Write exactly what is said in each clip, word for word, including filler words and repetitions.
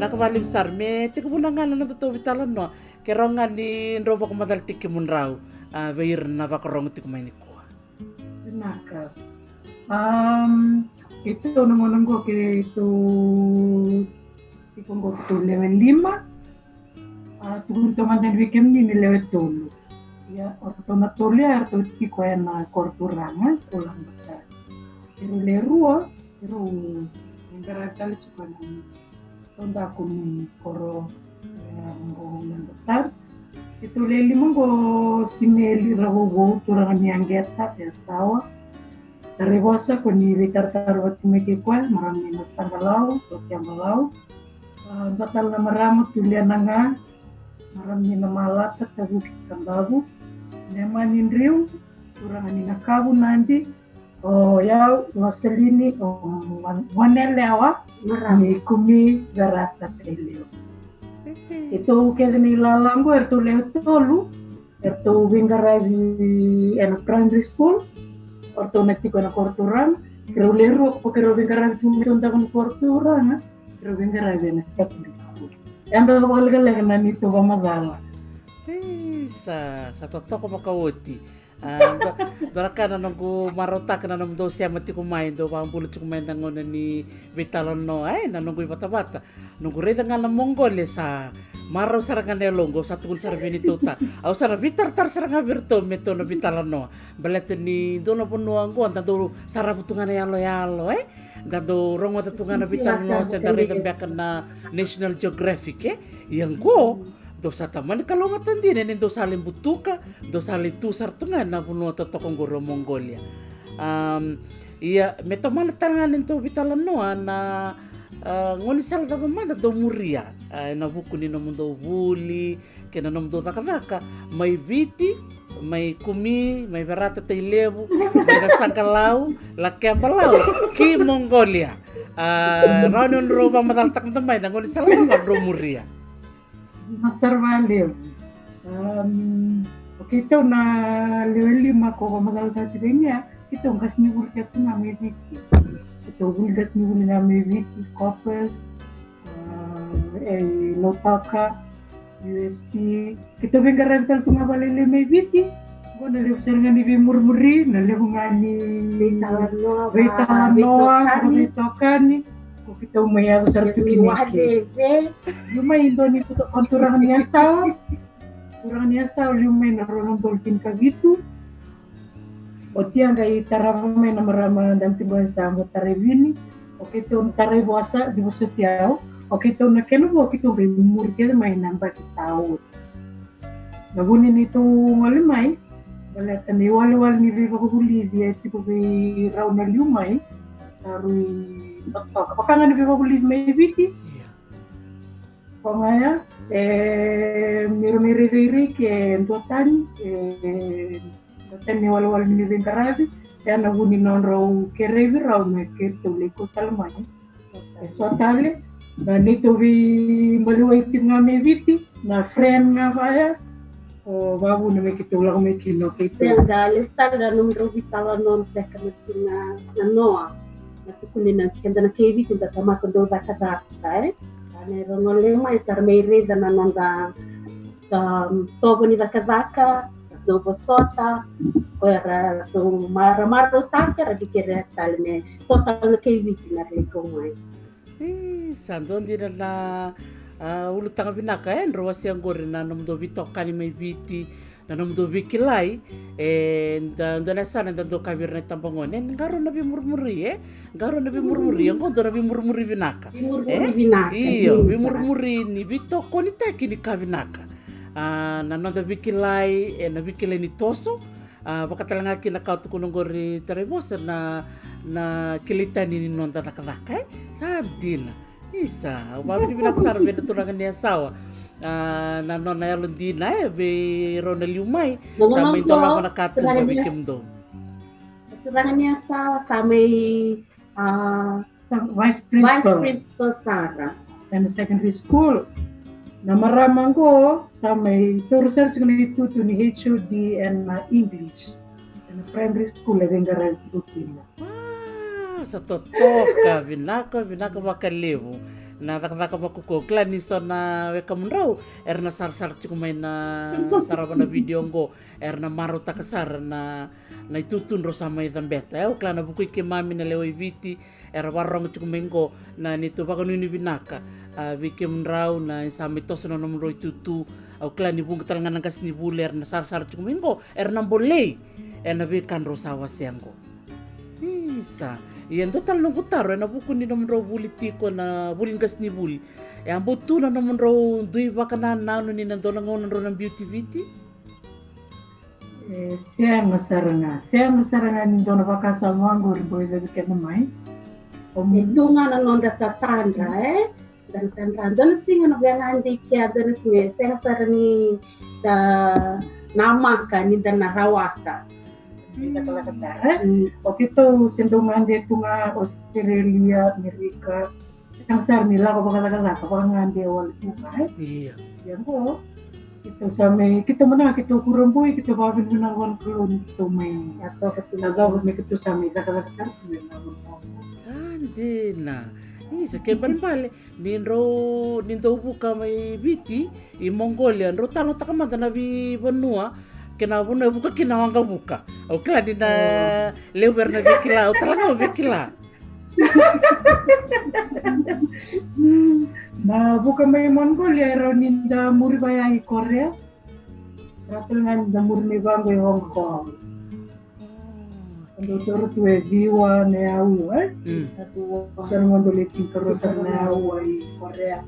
Vinaka vakalevu sara. Me tekivuna ga na nodatou veitalanoa, ke rawa ga ni drau vakamacala tiko kemudrau, a, vei ira na vakarogo tiko mai nikua. Vinaka. Am, keitou na gauna oqo keitou tiko oqo keitou lewe lima. A, tukuni toka mada yani vei kemuni ni lewe tolu. Ia, o ratou na tolu ya, eratou tiko ena koro turaga ko Labasa. Keirau lewe rua, keirau veiqaravi tale tiko ena taudaku ni koro, e, oqo Labasa. Keitou lewe lima oqo Simeli Ravouvou, turaga ni Yaqeta, Yasawa. Tarai vosa ko ni veitaratara vata mai kei koya, marama ni Nasaqalau, Lakebalau. A, dua tale na marama, Tuliana Ga, marama ni Namalata, Tavuki, Kadavu. Nemani Driu, turaga ni Nakavu, Nadi. O yau, Rosalini, o Wan-, Wanelewa, marama ni Kumi, Verata, Tailevu. Keitou kece na ilala oqo, eratou lewe tolu, eratou veiqaravi ena primary school, o ratou na tiko ena koro turaga, keirau lewe rua, ko keirau veiqaravi tu mai taudaku ni koro turaga, keirau veiqaravi ena secondary school. Yadra vakalekaleka na neitou vakamacala. Ei, sa, sa totoka vakaoti. A, dua, dua na ka na noqu marautaka na nomudou sema tiko mai, dou vakabula tiko mai na gauna ni veitalanoa, e, na noqu ivatavata. Noqu raica ga na Mongolia sa marau sara ga na yaloqu, au sa tukuna sara vei neitou ta. Au sa na veitaratara sara ga vei iratou me tou na veitalanoa. Baleta ni dua na vanua oqo, da dau saravu tu ga na yaloyalo, e? Da dau rogoca tu ga na veitalanoa, se da raica beka na National Geographic, e? Ia oqo, dou sa tamani kalougata dina, ni dou sa lai butuka, dou sa lai tu sara tu ga na vanua totoka oqori o Mongolia. Am, ia, me tomana tale ga na neitou veitalanoa na, a, gaunisala cava mada dou muria, a, ena vuku ni nomudou vuli, kei na nomudou cakacaka, mai Viti, mai Kumi, mai Verata, Tailevu, mai Nasaqalau, Lakebalau, ki Mongolia. A, rawa ni drau vakamacalataka mada mai na gaunisala cava drau muria. Vinaka sara vakalevu. Am, o keitou na lewe lima ko vakamacalataka tiko mai, keitou qasenivuli kece tu ga mai Viti. Keitou vuli qasenivuli ga mai Viti, Coppers, a, e Lautoka, U S P. Keitou veiqaravi tale tu ga vakalailai mai Viti. Oqo na levu sara ga ni veimurimuri, na levu ga ni veitalanoa, veitalanoa, veitokani. Ko keitou mai yaco sara tu kina ke. Liu mai e dua ni tu, o turaga ni Yasawa. Turaga ni Yasawa, liu mai na rua na udolu tinikavitu. Oti ya qai tarava mai na marama Dame Tiboni sa mo tarai vini. O keitou na tarai vosa, ni vosoti au. O keitou na kena vo, o keitou qai muri kece mai na yabaki sa oti. Na vu ni neitou gole mai, baleta na iwalewale ni veivakavulici e tiko vei rau na liu mai, sa rui totoka. Vaka ga ni veivakavulici mai Viti. Ia. Koya ga ya, e, me ra mai rairai ke duatani, e, duatani na iwalewale ni veiqaravi, ya na vu ni nodrau kerei vei rau me keitou lai kauta tale mai. E so tale na neitou veimaliwai tiko ga mai Viti, na friend ga vaya, o vavuna me keitou lako mai kina o keitou. Ia da lesu tale na nomudrau veitalanoa beka na kina na noa. Na tukuni na keda na kai Viti da tamata dau cakacaka, e? A, ni ra gole mai sa ra mai raica na noda, um, tovo ni cakacaka, dau vosota, ko era dau mara, marautaka, ra dau kerea tale me so tale na kai Viti na ra lai kau mai. Ii, sa dua dina na, a, ulutaga vinaka, e, drau wasea qori na nomudou veitokani mai Viti, na nomudou veikilai, e, da, dua na yasana da dau kaya vei ira na itabagone, e, qarauna na veimurimuri, e, qarauna na veimurimuri, e, qo dua na veimurimuri vinaka. Veimurimuri vinaka, io, vinaka. Veimurimuri ni veitokonitaki ni ka vinaka. A, na noda veikilai, e, na veikilai ni toso, a, vaka tale ga kina ka au tukuna qori tarai vosa na, na kilai tani ni noda cakacaka, e? Sa dina. Isa, au vakavinavinaka sara vei na turaga ni Yasawa. A, na nona yalodina, e, vei rau na liu mai. Sa mai dolava na ka tu vei kemudou. Na turaga ni Yasawa, sa mai, a, Sa vice principal. Vice principal sara. Ena secondary school. Na marama qo, sa mai taura sara tiko na itutu ni H O D ena English. Ena primary school e veiqaravi tiko kina. A, sa totoka, vinaka, vinaka vakalevu. Na cakacaka vakaukaua, kila ni so na wekamudrau era na sarasara tiko mai na sarava na vidio oqo, era na marautaka sara na, na itutu drau sa mai cabeta. E, au kila na vuku i keimami na lewe i Viti era vakarorogo tiko mai oqo, na neitou vakanuinui vinaka, a, vei kemudrau na sa mai toso na nomudrau itutu. Au kila ni vuqa tale ga na qasenivuli era na sarasara tiko mai oqo, era na bolei ena veika drau sa wasea oqo. Isa. Ia dua tale noqu taro ena vuku ni nomudrau vuli tiko na vuli qasenivuli. E a bau tu na nomudrau dui vakanananu ni na dua na gauna drau na biuti Viti? E, sega sara ga, sega sara ga ni dua na vakasama vaqori bau yacovi keda mai. E tu ga na noda tatadra, e? Da na tadra, dua na siga na via gade i kea, dua na siga, e sega sara ni da namaka ni da na rawata. Ni da kalaka sara, e? Mm. O keitou se dau gade tu ga Australia, Amerika. Sega sara ni lako vakacakacaka, vakagade wale tu ga, e? Ia. Ia qo, keitou sa mai, keitou mada ga keitou kurabui, keitou vakavinavinaka vua na Kalou ni keitou mai. Ia, toka tu na cava me keitou sa mai cakacaka sara tu mai na vanua. Sa dina. Isa, kena ibalebale ni drau, ni dau vuka mai Viti i Mongolia, drau talanoataka mada na veivanua kei na vanua e vuka kina na waqavuka. Au kila ni na levu era na via kila, au tale ga au via kila. Na vuka mai Mongolia e rawa ni da muri vaya i Korea. Rawa tale ga ni da muri mai vaqo i Hong Kong. Dau toro tu e ciwa na aua, e? Mm. Sa tu sara ga dau lai tinikarua sara na aua i Korea.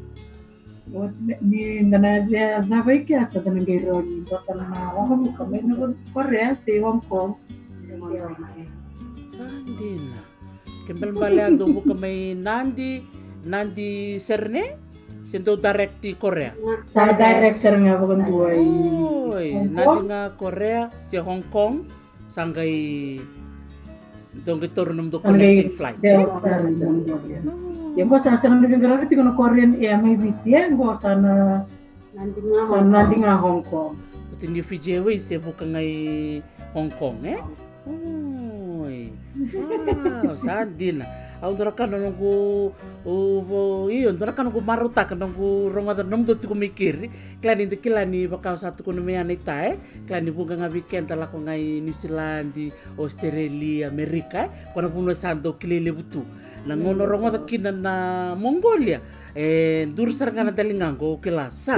O, ni, ni da na yacova i kea sa da na qai rawa ni dua tale na waqavuka mai na Korea se Hong Kong. Sa dina. Kena ibalebale a dau vuka mai Nadi, Nadi Sydney, se dau direct i Korea? Sa direct sara ga vakadua i Hong Kong. Oi, Nadi ga Korea se Hong Kong, sa qai dau qai taura nomudou connecting flight, e? Ia qo sa sega ni veiqaravi tiko na Korean Air mai Viti, e? Qo sa na Nadi ga Hong Kong. Oti ni Fiji Airways e vuka ga i Hong Kong, e? Oi. Wow, sa dina. Au dua na ka na noqu, io, dua na ka noqu marautaka noqu rogoca nomudou tiko mai keri. Kila ni da kila ni vaka au sa tukuna mai ya na ita, e? Kila ni vuqa ga vei keda lako ga i Niusiladi, Ositerelia, Amerika, e? Ko na vanua sa dau kilai levu tu. Na gauna rogoca kina na Mongolia, e duri sara ga na daliga qo, kila sa.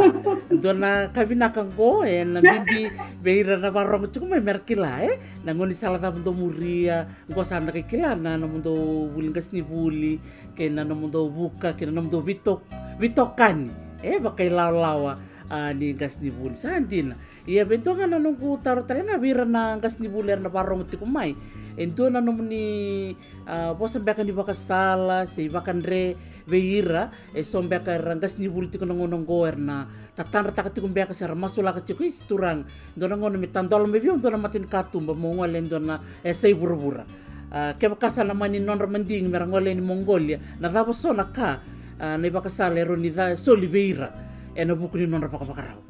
Dua na ka vinaka qo, e na bibi vei ira na vakarorogo tiko mai mera kila, e? Na gaunisala cava dou muria, qo sa da qai kila na nomudou vuli qasenivuli, kei na nomudou vuka, kei na nomudou veito-, veitokani, e, vakailawalawa, a, ni qasenivuli. Sa dina. Ia, vei dua ga na noqu taro tale ga vei ira na qasenivuli era na vakarorogo tiko mai. E dua na nomuni, a, vosa beka ni vakasala se ivakadre vei ira eso beka era qasenivuli tiko na gauna oqo, era na tatadrataka tiko beka se ra masulaka tiko, isi turaga, dua na gauna me tadola mai vei au dua na matanikatuba mo gole e dua na yasa i vuravura. A, kevaka sa na mani nodra madigi mera gole yani Mongolia, na cava so na ka, a, na ivakasala e rawa ni soli vei ira ena vuku ni nodra vakavakarau?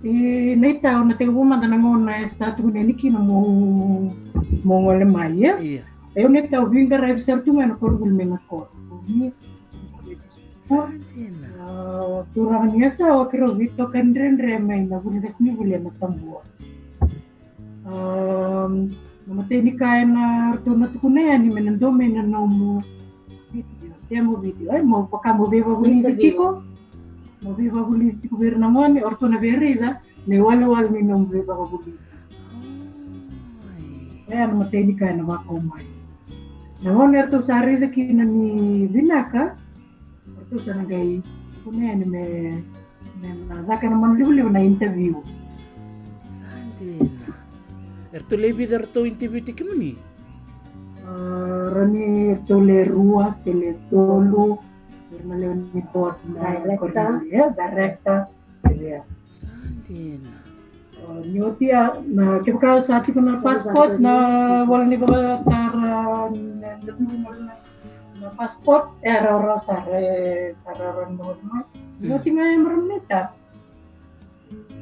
I, na ita, au na tekivu mada na gauna e sa tukuni yani kina mo, mo gole mai, ia. Ia. Au na ita, au veiqaravi sara tu ga ena koronivuli mai na koro. Sa dina. A, turaga ni yasa, o keirau veitokani dredre mai na vuli qasenivuli ena Tabua. Am, na matai ni ka ena ratou na tukuna yani me na dua mai na nomu video, demo video, e, mo vaka mo veivakavulici tiko. Mo veivakavulici tiko vei ira na gone, o ratou na via raica na iwalewale ni nomu veivakavulici. Oi. E, na matai ni ka ena vakau mai. Na gone eratou sa raica kina ni vinaka, eratou sa na qai tukuna yani me, me na caka na manu livaliva na interview. Sa dina. Eratou le vica eratou interview tiko kemuni? A, rawa ni eratou le rua se le tolu. Era na lewe ni board na director. Ia, director. Ia. Sa dina. A, ni oti ya, na, kevaka sa tiko na passport, na vola ni vakatara, na, na, na passport, e rawarawa sara, e sa rawarawa ni noqu mai. Ni oti ga e maramanita.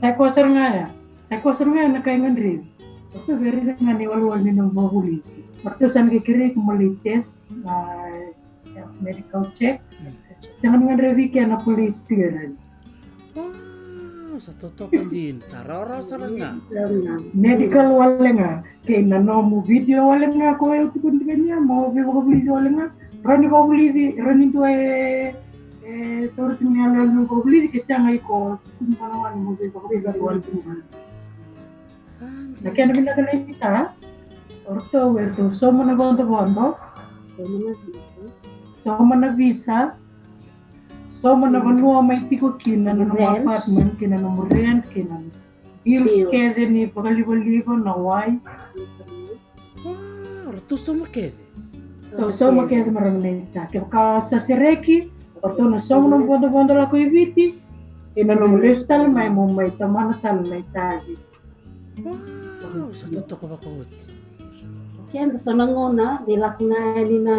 Sa i koya sara ga ya. Sa i koya sara ga ya na ka e gadrevi. Ratou via raica ga na iwalewale ni nomu vakavulici. Ratou sa na qai kerei iko mo lai test, na, medical check. Sega ni gadrevi kena police clearance. Wow, sa totoka dina, sa rawarawa sara ga. Medical wale ga, kei na nomu video wale ga ko e tukuni tiko ni a mo veivakavulici wale ga. Rau ni vakavulici, rau ni dua e e tauri tiko ni yaloyalo ni vakavulici ke sega iko tukuni vale ga ni mo veivakavulici wale tiko ga. Na kena vinaka na ita, o ratou e ratou sauma na vodovodo, sauma na visa, sauma na vanua mai tiko kina, na nomu apartment kei na nomu rent kei na bills kece ni vakalivaliva na wai. Ratou sauma kece. Ratou sauma kece, marama na ita. Kevaka sa sereki, ratou na sauma na vodovodo lako i Viti, ena nomu lesu tale mai mo mai tamana tale na itavi. Wow, sa totoka vakaoti. Keda so na gauna de lako ga yani na,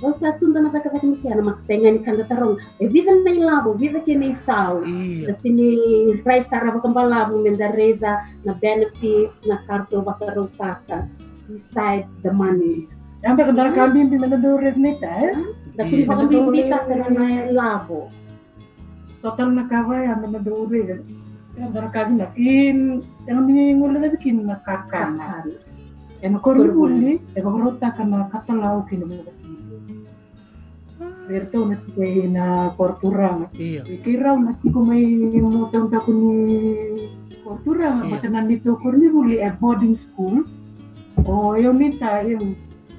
o sa tuda na cakacaka ni kena maka tega ni ka da taroga. E vica na ilavo, vica kei na isau. Ia. Da sini rai sara vakabalavu me da raica na benefits na ka ratou vakarautaka beside the money. Ya beka dua na ka bibi me da dau raica na ita, e? Da kuri vakabibitaka na ilavo. Total na ka vaya me na dau raica. E dua na ka vinaka. Ena ni gole na vikina na kakana. Ena koronivuli e vakarautaka na katalau kei na vakasina. Vei ratou na tiko ina koro turaga. Ia. Vei keirau na tiko mai mo taudaku ni koro turaga, ia, vata na neitou koronivuli e boarding school. O yau ni ta, yau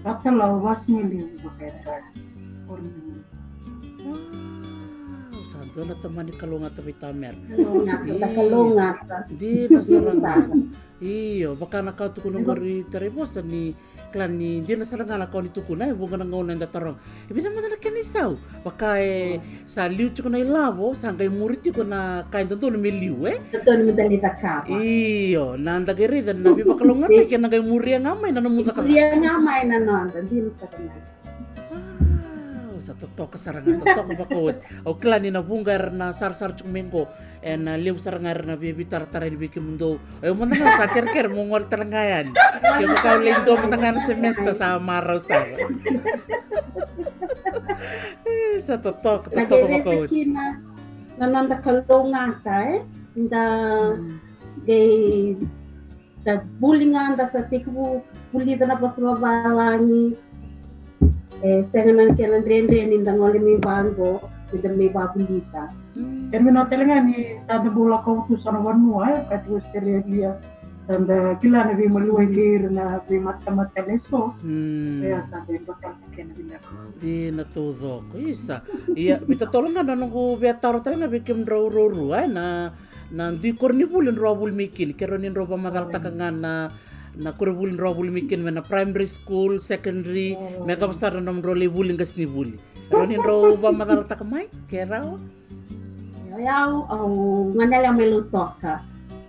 katalau vasigalevu vakayadrati. Koronivuli. Wow, sa dua na tamani kalougata vei tamera. Kalougata, da kalougata. Dina sara ga. Io, vaka na ka tukuna qori Taraivosa ni kila ni dina sara ga na ka o ni tukuna, e vuqa na gauna eda taroga. E vica mada na kena isau? Vaka e sa liu tiko na ilavo, sa qai muri tiko na ka e dodonu me liu, e? Dodonu me da lai cakava. Io, na da qai raica na veivakalougatataki ena qai muria ga mai na nomu cakacaka. Muria ga mai na noda, dina sara ga. Wow, sa totoka sara ga, totoka vakaoti. Au kila ni na vuqa era na sarasara tiko mai qo, ena levu sara ga era na via veitaratara yani vei kemudou. O yau mada ga sa kerekere mo gole tale ga yani. Kevaka au lai dua mada ga na semester sa marau sara. E, sa totoka, totoka vakaoti. Na noda kalougata, e? Da qai, da vuli ga, da sa tekivu vulica na vosa vavalagi. E sega na kena dredre ni da gole mai vaqo, ni da mai vavulica. E vinaka tale ga ni sa da bau lako tu sa na vanua, e, ka tu Australia. Sa da kila na veimaliwai kei ira na veimatamata leso. Ia sa da ibata na kena vinaka. Dina taucoko, isa. Ia, veitotolo ga na noqu veitaro tale ga vei kemudrau ruarua, e, na, na dui koronivuli drau a vuli mai kina, ke rawa ni drau vakamacalataka ga na, na koronivuli drau a vuli mai kina, me na primary school, secondary, me cava sara na nomudrau lai vuli qasenivuli. Ke rawa ni drau vakamacalataka mai, ke rawa? Io, o yau, au gone yalewa mai Lautoka.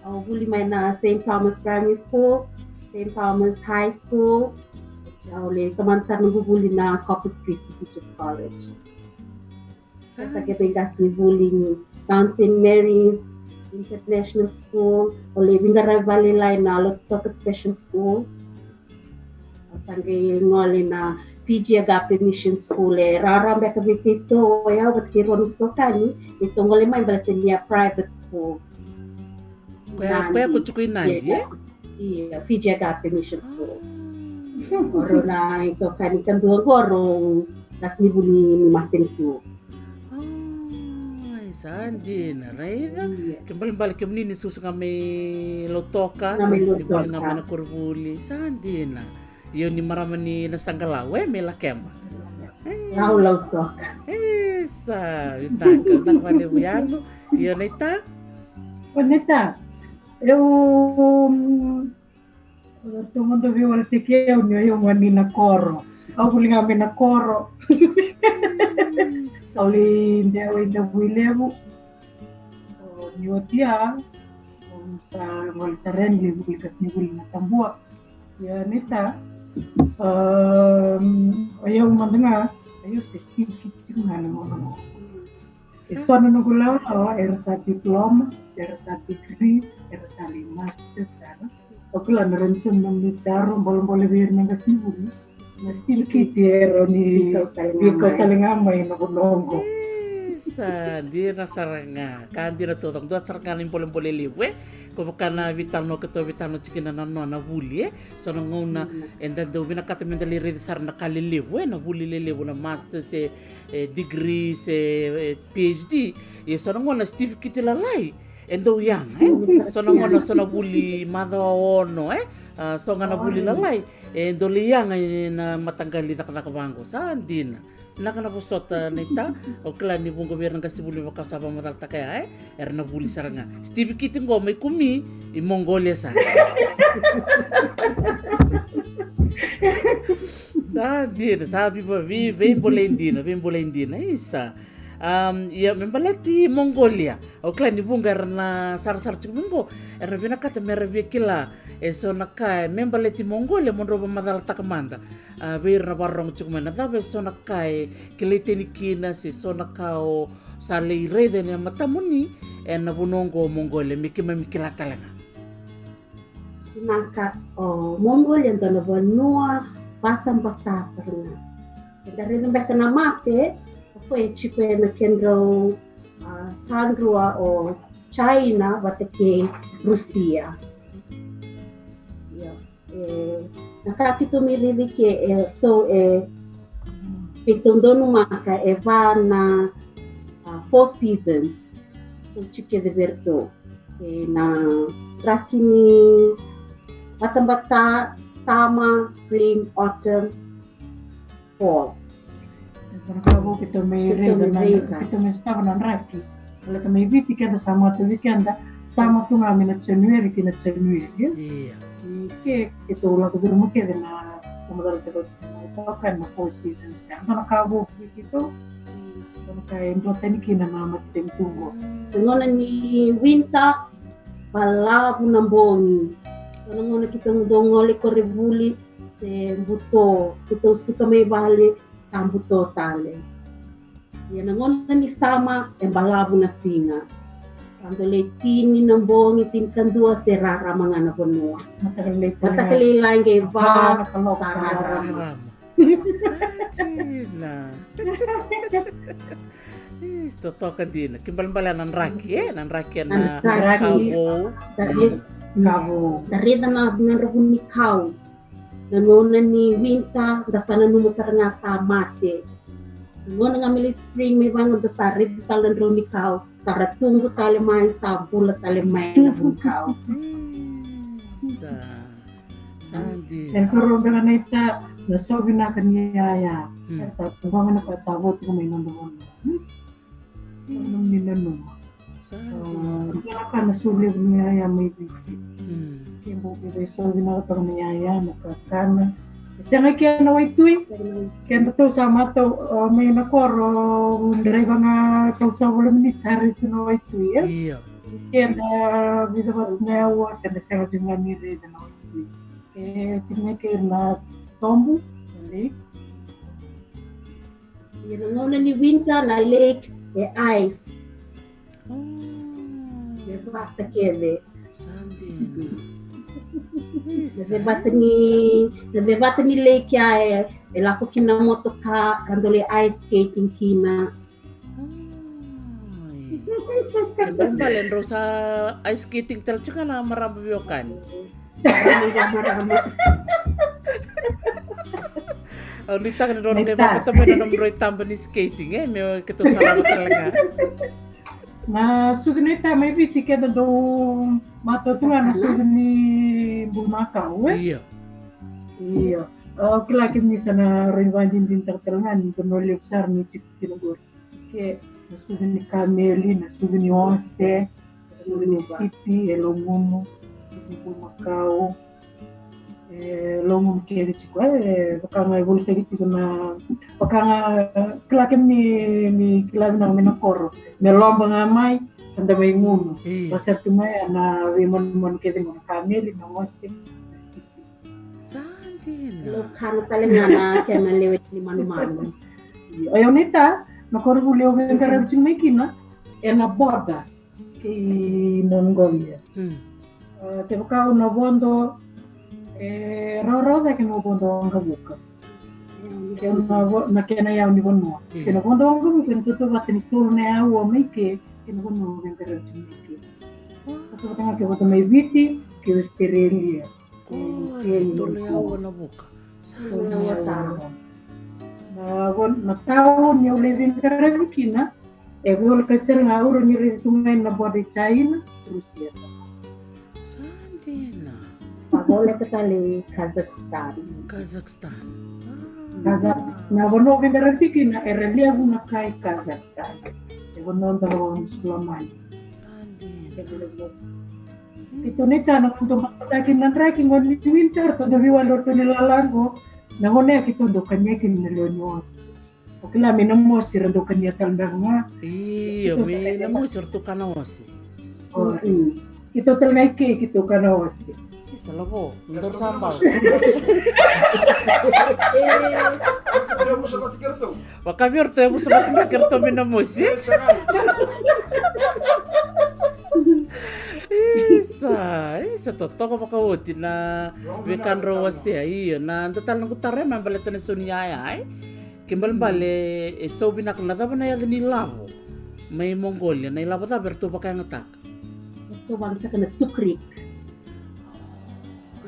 Au vuli mai na Saint Thomas Primary School, Saint Thomas High School. Au lai tomana sara noqu vuli na Corpus Christi Teachers College. Sa qai veiqasenivuli Mount Saint Mary's International School. Au lai veiqaravi vakalailai na Lautoka Special School. Au sa qai gole na Fiji Agape Mission School, e rawarawa beka vei keitou, o yau vata kei rua na itokani, keitou gole mai baleta ni a private school. Koya, koya ko tiko i Nadi, e? Ia, Fiji Agape Mission School. O rau na itokani kadua qo rau qasenivuli ni matanitu. Ai, sa dina, raica. Ke balebale kemuni ni susu ga mai Lautoka, ni vuli ga mai na koronivuli. Sa dina. Io, ni marama ni Nasaqalau, e, mai Lakeba. Lau Lautoka. E, sa, vinaka, vinaka vakalevu yani. Io, naita? O naita? Eu, mm, Ratou mada veiwaletaki au ni o yau gone ni na koro. Au vuli ga mai na koro. Au lai dewa i Davuilevu. O ni oti ya, au sa gole sara yani lai vuli qasenivuli na Tabua. Ia naita, o yau mada ga, o yau se tiki tiki ga na gauna. E so na noqu lawalawa era sa diploma, era sa degree, era sa lai masters sara. Au kila me rawa ni so na nomuni taro, bolebole vei ira na qasenivuli. Na Steve Kiti e rawa ni veikau tale ga mai na vanua oqo. Isa, dina sara ga. Ka dina taucoko, dua sara ga na ibolebole levu e. Ko vaka na veitalanoa keitou veitalanoa tiko kina na nona vuli e. So na gauna eda dau vinakata meda lai raica sara na ka lelevu e, na vuli lelevu, na masters e, e degrees e, e PhD. Ia so na gauna Steve Kiti lalai e dau yaga e. So na gauna so na vuli macawa ono e. A, so ga na vuli lalai e dau lai yaga ena mataqali cakacaka vaqo. Sa dina. Vinaka na vosota naita. Au kila ni vuqa vei ira na qasenivuli me vaka sa vakamacalataka ya e, era na vuli sara ga. Steve Kiti qo mai Kumi, i Mongolia sara. Sa dina, sa veiva-, vei-, veibolei dina, veibolei dina. Isa. Am, ia me baleti Mongolia, au kila ni vuqa era na sarasara tiko mai qo, era na vinakata mera via kila e so na ka e me baleti Mongolia, mo drau vakamacalataka mada. A, vei ira na vakarorogo tiko mai, na cava e so na ka e kilai tani kina, se so na ka o sa lai raica ena matamuni ena vanua oqo o Mongolia, me keimami kila tale ga. Vinaka. O Mongolia e dua na vanua batabata sara ga. Eda raica beka na mape, o koya e tiko ena kedrau, a, tadrua o China vata kei Rusia. Io. E, na ka keitou mai raica ke, e, so, e, keitou donumaka e va na, a, four seasons. So tiko kece vei ratou. E, na draki ni batabata, summer, spring, autumn, fall. Keitou mai raica, keitou mai sotava na draki. Baleta mai Viti keda sa mate vei keda, sa mate tu ga mai na January ki na January, e? Ia. I ke, keitou lako curuma kece na, na macala tiko, na four seasons. Ia, dua na ka vou vei keitou, dua na ka e dua tani kina na mataqali tu qo. Na gauna ni winter, balavu na bogi. Dua na gauna keitou dau gole koronivuli, se buto, keitou suka mai vale, sa buto tale. Ia na gauna ni summer e balavu na siga. Sa dau lai tini na bogi, tinikadua se rarama ga na vanua. Mataka lailai, mataka lailai qai va, sa rarama. Rarama. Sa dina. Isi, totoka dina. Kena ibalebale na draki, e? Na draki ena, na draki. Kau vou. Kau vou. Da raica na, na dravu ni kau. Na gauna ni winter, da sa nanuma sara ga sa mate. Na gauna ga me lai spring, mai vaqo, da sa raica tale na drau ni kau. Sa ra tubu tale mai, sa bula tale mai na vu ni kau. Sa, sa dina. E koro beka naita, na so vinaka ni yaya. E sa tubu ga na ka sa vo tiko mai na noda vanua. Sa nomuni nanuma. Sa dina. Dua na ka na so levu ni yaya mai Viti. Keda veiso vinaka toka na yaya, na kakana. E sega kina na waitui. Kedatou sa matau, a, mai na koro, draiva ga tou sa vola mini sa raica na waitui, e? Io. Keda vica vata na yawa, se na sega tiko ga ni raica na waitui. E tiko ga kei na tobu, na lake. Ia na gauna ni winter na lake e ice. E vata kece. Sa dina. Na vevata ni, na vevata ni lake ya e, e lako kina motoka, ra dau lai ice skating kina. Ai. Kena ibalebale drau sa ice skating tale tiko ga na marama veiwekani. Au nuitaka ni drau na qai vakauta mai na nomudrau itaba ni skating, e, me keitou sarava tale ga. Na sucu ni ta mai Viti keda dau matau tu ga na sucu ni bulumakau, e? Io. Io. Au kila kemuni sa na rawa ni vakadinadinataka tale ga ni vanua levu sara ni tiko kina qori. Ke na sucu ni kameli, na sucu ni ose, na sucu ni sipi, e logunu, sucu ni bulumakau, e logunu kece tiko, e vaka ga e volitaki tiko na, vaka ga kila kemuni, ni kila vinaka mai na koro, me loba ga mai, sa da mai gunu. Io. Sa sere tu mai na veimanumanu kece qo, na kameli, na ose, na sipi. Sa dina. Lo kana tale ga na kena lewe ni manumanu. Io, o yau naita, na koronivuli au veiqaravi tiko mai kina, ena border kei Mongolia. Hmm. A, kevaka au na vodo, e rawarawa cake meu vodo waqavuka. Kei na vo-, na kena iyau ni vanua. Mm. Kei na vodo waqavuka ena tautauvata ni tolu na aua mai ke, kei na vanua veiqaravi tiko mai ke. Tautauvata ga ke vata mai Viti, kei Australia. Ko, e, e, tolu na aua na vuka. Sa tolu na aua tau. Na vo-, na tau ni au lai veiqaravi kina, e voleka sara ga au rawa ni raica tu mai na border i China, Rusia. Sa dina. A voleka tale i Kazakhstan. Kazakhstan. Ah. Kazakh-, na vanua au veiqaravi kina, era levu na kai Kazakhstan. E vanua dau vakamusulamani. Sa dina. Keitou na itana, keitou bakataki na draki qo ni winter, keitou dau veiwali ratou ni lala qo. Na gauna ya keitou dau kania kina na lewe ni ose. O kila me na mosi ra dau kania tale beka ga. Io, me na mosi ratou kana ose. O, mm. Keitou tale ga i ke, keitou kana ose. Isa lavo, dou sa bau. Vakavi ratou, e vusa vata ga kei ratou me na mosi. Isa, isa totoka vakaoti na veika drau wasea, io, na dua tale noqu taro me baleta na sau ni yaya, e? Ke balebale, e sau vinaka na cava na yaca ni lavo mai Mongolia, na ilavo cava eratou vakayagataka? Eratou vakayagataka na tukrik.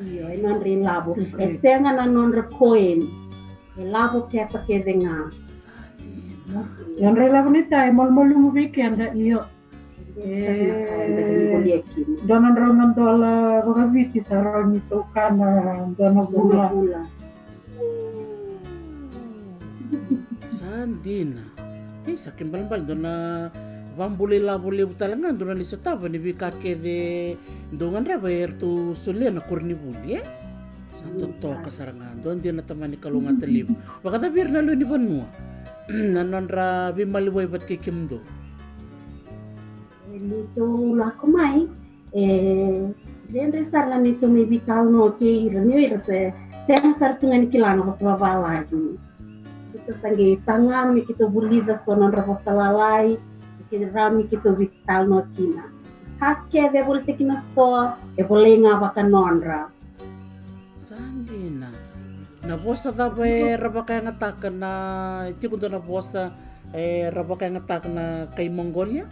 Io, e nodra ilavo. Tukrik. E sega na nodra coins. E lavo pepa kece ga. Sa dina. Nodra ilavo ni ta, e malumalumu vei keda, io. E, dua na drau na dola vakaviti sa rawa ni taukana dua na vula. Sa dina. Ei, sa kena ibalebale dua na vakabula ilavo levu tale ga dou na lai sotava ni veika kece dou gadreva eratou solia na koronivuli, e? Sa totoka sara ga, dua dina na tamani kalougata levu. Vakacava ira na lewe ni vanua na nodra veimaliwai vata kei kemudou? E, neitou lako mai, e dredre sara na neitou mai veitalanoa kei ira, ni o ira se sega sara tu ga ni kila na vosa vavalagi. Keitou sa qai saga me keitou vulica so na nodra vosa lalai, keitou rawa me keitou veitalanoa kina. Ka kece e volitaki na sitoa, e volai ga vakanodra. Sa dina. Na vosa cava era vakayagataka na, e tiko dua na vosa era vakayagataka na kai Mongolia?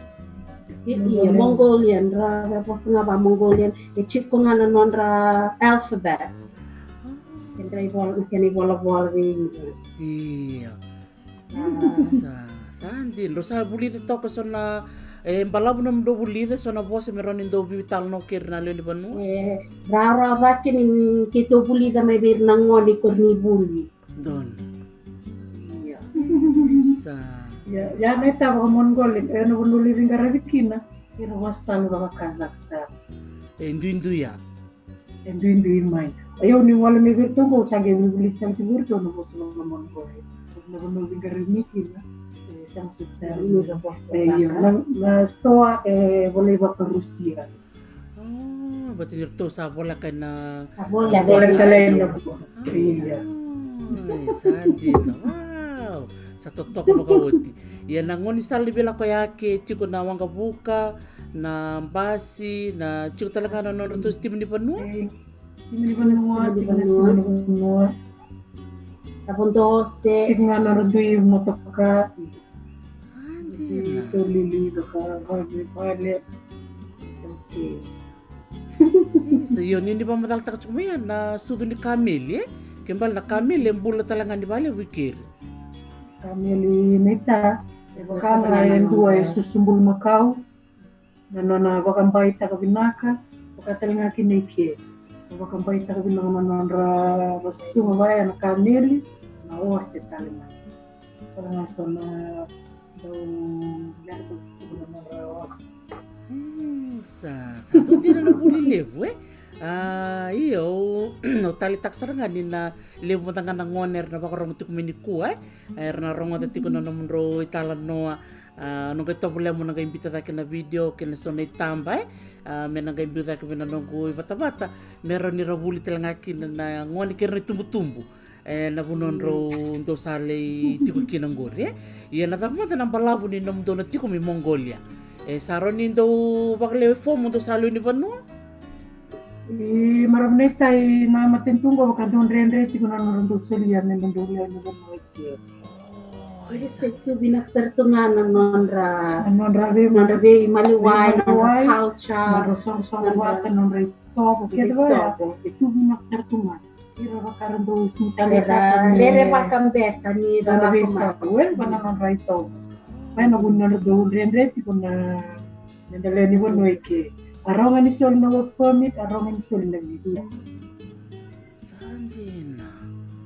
Io, Mongolian, ra, ra vosa ga va Mongolian, e tiko ga na nodra alphabet. Kena ivola, kena ivolavola vei ira. Io. Sa, sa dina. Drau sa vulica toka so na, e, balavu nomudrau vulica so na vosa me rawa ni dau veitalanoa kei ira na lewe ni vanua? E, rawarawa cake ni keitou vulica mai vei ira na gone i koronivuli. Donu. Io. Sa. Ia, ia na itaba vaka-Mongolian, e, na vanua lai veiqaravi kina, ira vosa tale vaka-Kazakhstan. E duidui ya. E duidui mai. Ia au ni gole mai vei iratou qo, au sa qai veivulici sara tiko vei iratou na vosa vaka-Mongolian. Na vanua au veiqaravi mai kina, e, sega soti sara. E, io, na, na sitoa e volai vaka-Rusia. O, baleta ni ratou sa voleka ena, sa voleka ena. Io. Ai, sa dina. Wow. Sa totoka vakaoti. Ia na gaunisala ni veilakoyaki, tiko na waqavuka, na basi, na tiko tale ga na nodratou sitima ni vanua? E, sitima ni vanua, tiko na sitima ni vanua. Tiko ga na nodratou imotoka. A, dina. Tiko lili, toka, vale, vale. Okay. Isa, io, ni, ni vakamacalataka tiko mai ya na sucu ni kameli, e? Ke bale na kameli e bula tale ga ni vale vei keri. Kameli naita, e vaka ga e dua e susu bulumakau, na nona vakabaitaka vinaka, vaka tale ga kina i ke. Na vakabaitaka vinaka na nodra vasusuga vaya na kameli, na ose tale ga. Tale ga so na dau vinaka tiko na nodra ose. Isa, sa dua dina na vuli levu, e? A, io, au taleitaka sara ga ni na levu mada ga na gone era na vakarogo tiko mai nikua, e? Era na rogoca tiko na nomudrau italanoa, a, au na qai tovolea meu na qai biuta cake na video kei na so na itaba, e? A, me na qai biu cake vei na noqu ivatavata, me rawa ni ra vuli tale ga kina na gone kei ira na itubutubu. E, na vanua drau, dou sa lai tiko kina qori, e? Ia na cava mada na balavu ni nomudou na tiko mai Mongolia? E, sa rawa ni dou vakalewe fomu dou sa lewe ni vanua? I Maravu na iTaukei, na matanitu qo vaka dau dredre tiko na nodra dau solia me dau lewe ni vanua i ke. Io, sa tu vinaka sara tu ga na nodra, na nodra vei, nodra veimaliwai, nodra culture, nodra soqosoqo vata, nodra itovo, kece vaya. Tu vinaka sara tu ga. Ira vaka ra dau sini tale, rere vaka beka ni ra veisau, e, vaka na nodra itovo. Vaya na vuni nodra dau dredre tiko na, na lewe ni vanua i ke. A rawa ga ni soli na work permit, a rawa ga ni soli na visa. Sa dina.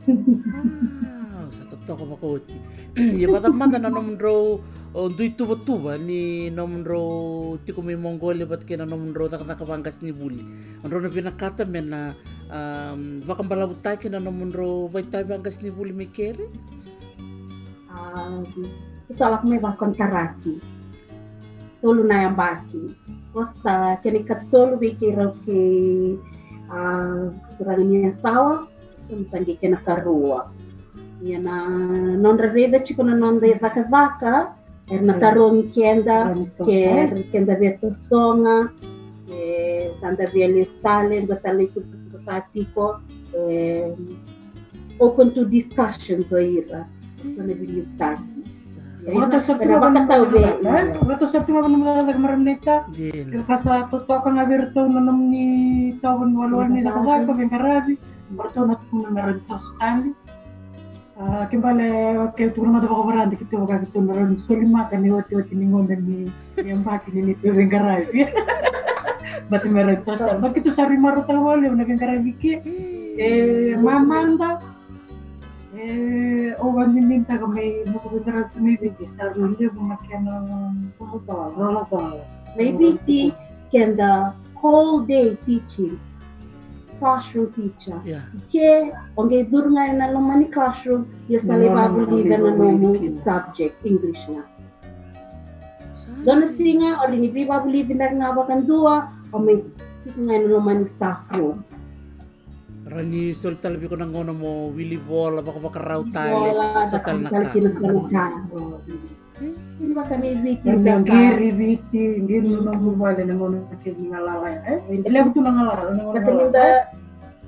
Wow, sa totoka vakaoti. Ia vata mada na nomudrau, o, dui tuvatuva ni nomudrau tiko mai Mongolia vata kei na nomudrau cakacaka vaqasenivuli. O drau na vinakata me na, um, vakabalavutaki na nomudrau vakaitavi vaqasenivuli mai keri? A, sa lako mai vakakontaraki. Tolu na yabaki. Ko sa kena ikatolu vei keirau kei, a, turaga ni Yasawa, sa qai kena karua. Ia na nodra raica tiko na noda cakacaka, era na tarogi keda, ke keda via tosoga, e, sa da via lesu tale, da tale tiko, tiko, e, open to discussion o ira. So na veiliutaki. Ia, ira na vakatau vei ira. Vakatau sa tu ga vanua cakacaka, maramanita. Ira ka sa totoka ga vei iratou na nomuni tau vanua walewale ni cakacaka, veiqaravi. Ratou na tukuna me ratou toso tale. A, ke bale, ke tukuna mada vakavarada keitou vaka keitou na rawa ni solimaka ni otioti ni gone ni yabaki ni neitou veiqaravi. Baleta me ratou sa, baleta keitou sa rui marautaka vakalevu na veiqaravi ke. E, mamada. E, au vakadinadinataka mai noqu veiqaravi mai Viti, sa rui levu na kena colacola, colacola. Mai Viti, keda whole day teaching. Classroom teacher. Ia. Ke o qai curu ga ena loma ni classroom, ia sa lai vakavulica na nomu subject, English ga. Sa dua na siga o rawa ni veivakavulici beka ga vakadua, o mai tiko ga ena loma ni staff room. Rawa ni soli tale vei iko na gauna mo wili vola, vakavakarau tale, so tale na ka. Ni vaka mai Viti, na qiri Viti, qiri na noqu vale na gauna kei ni galala, e? E levu tu na galala, na galala. Baleta ni da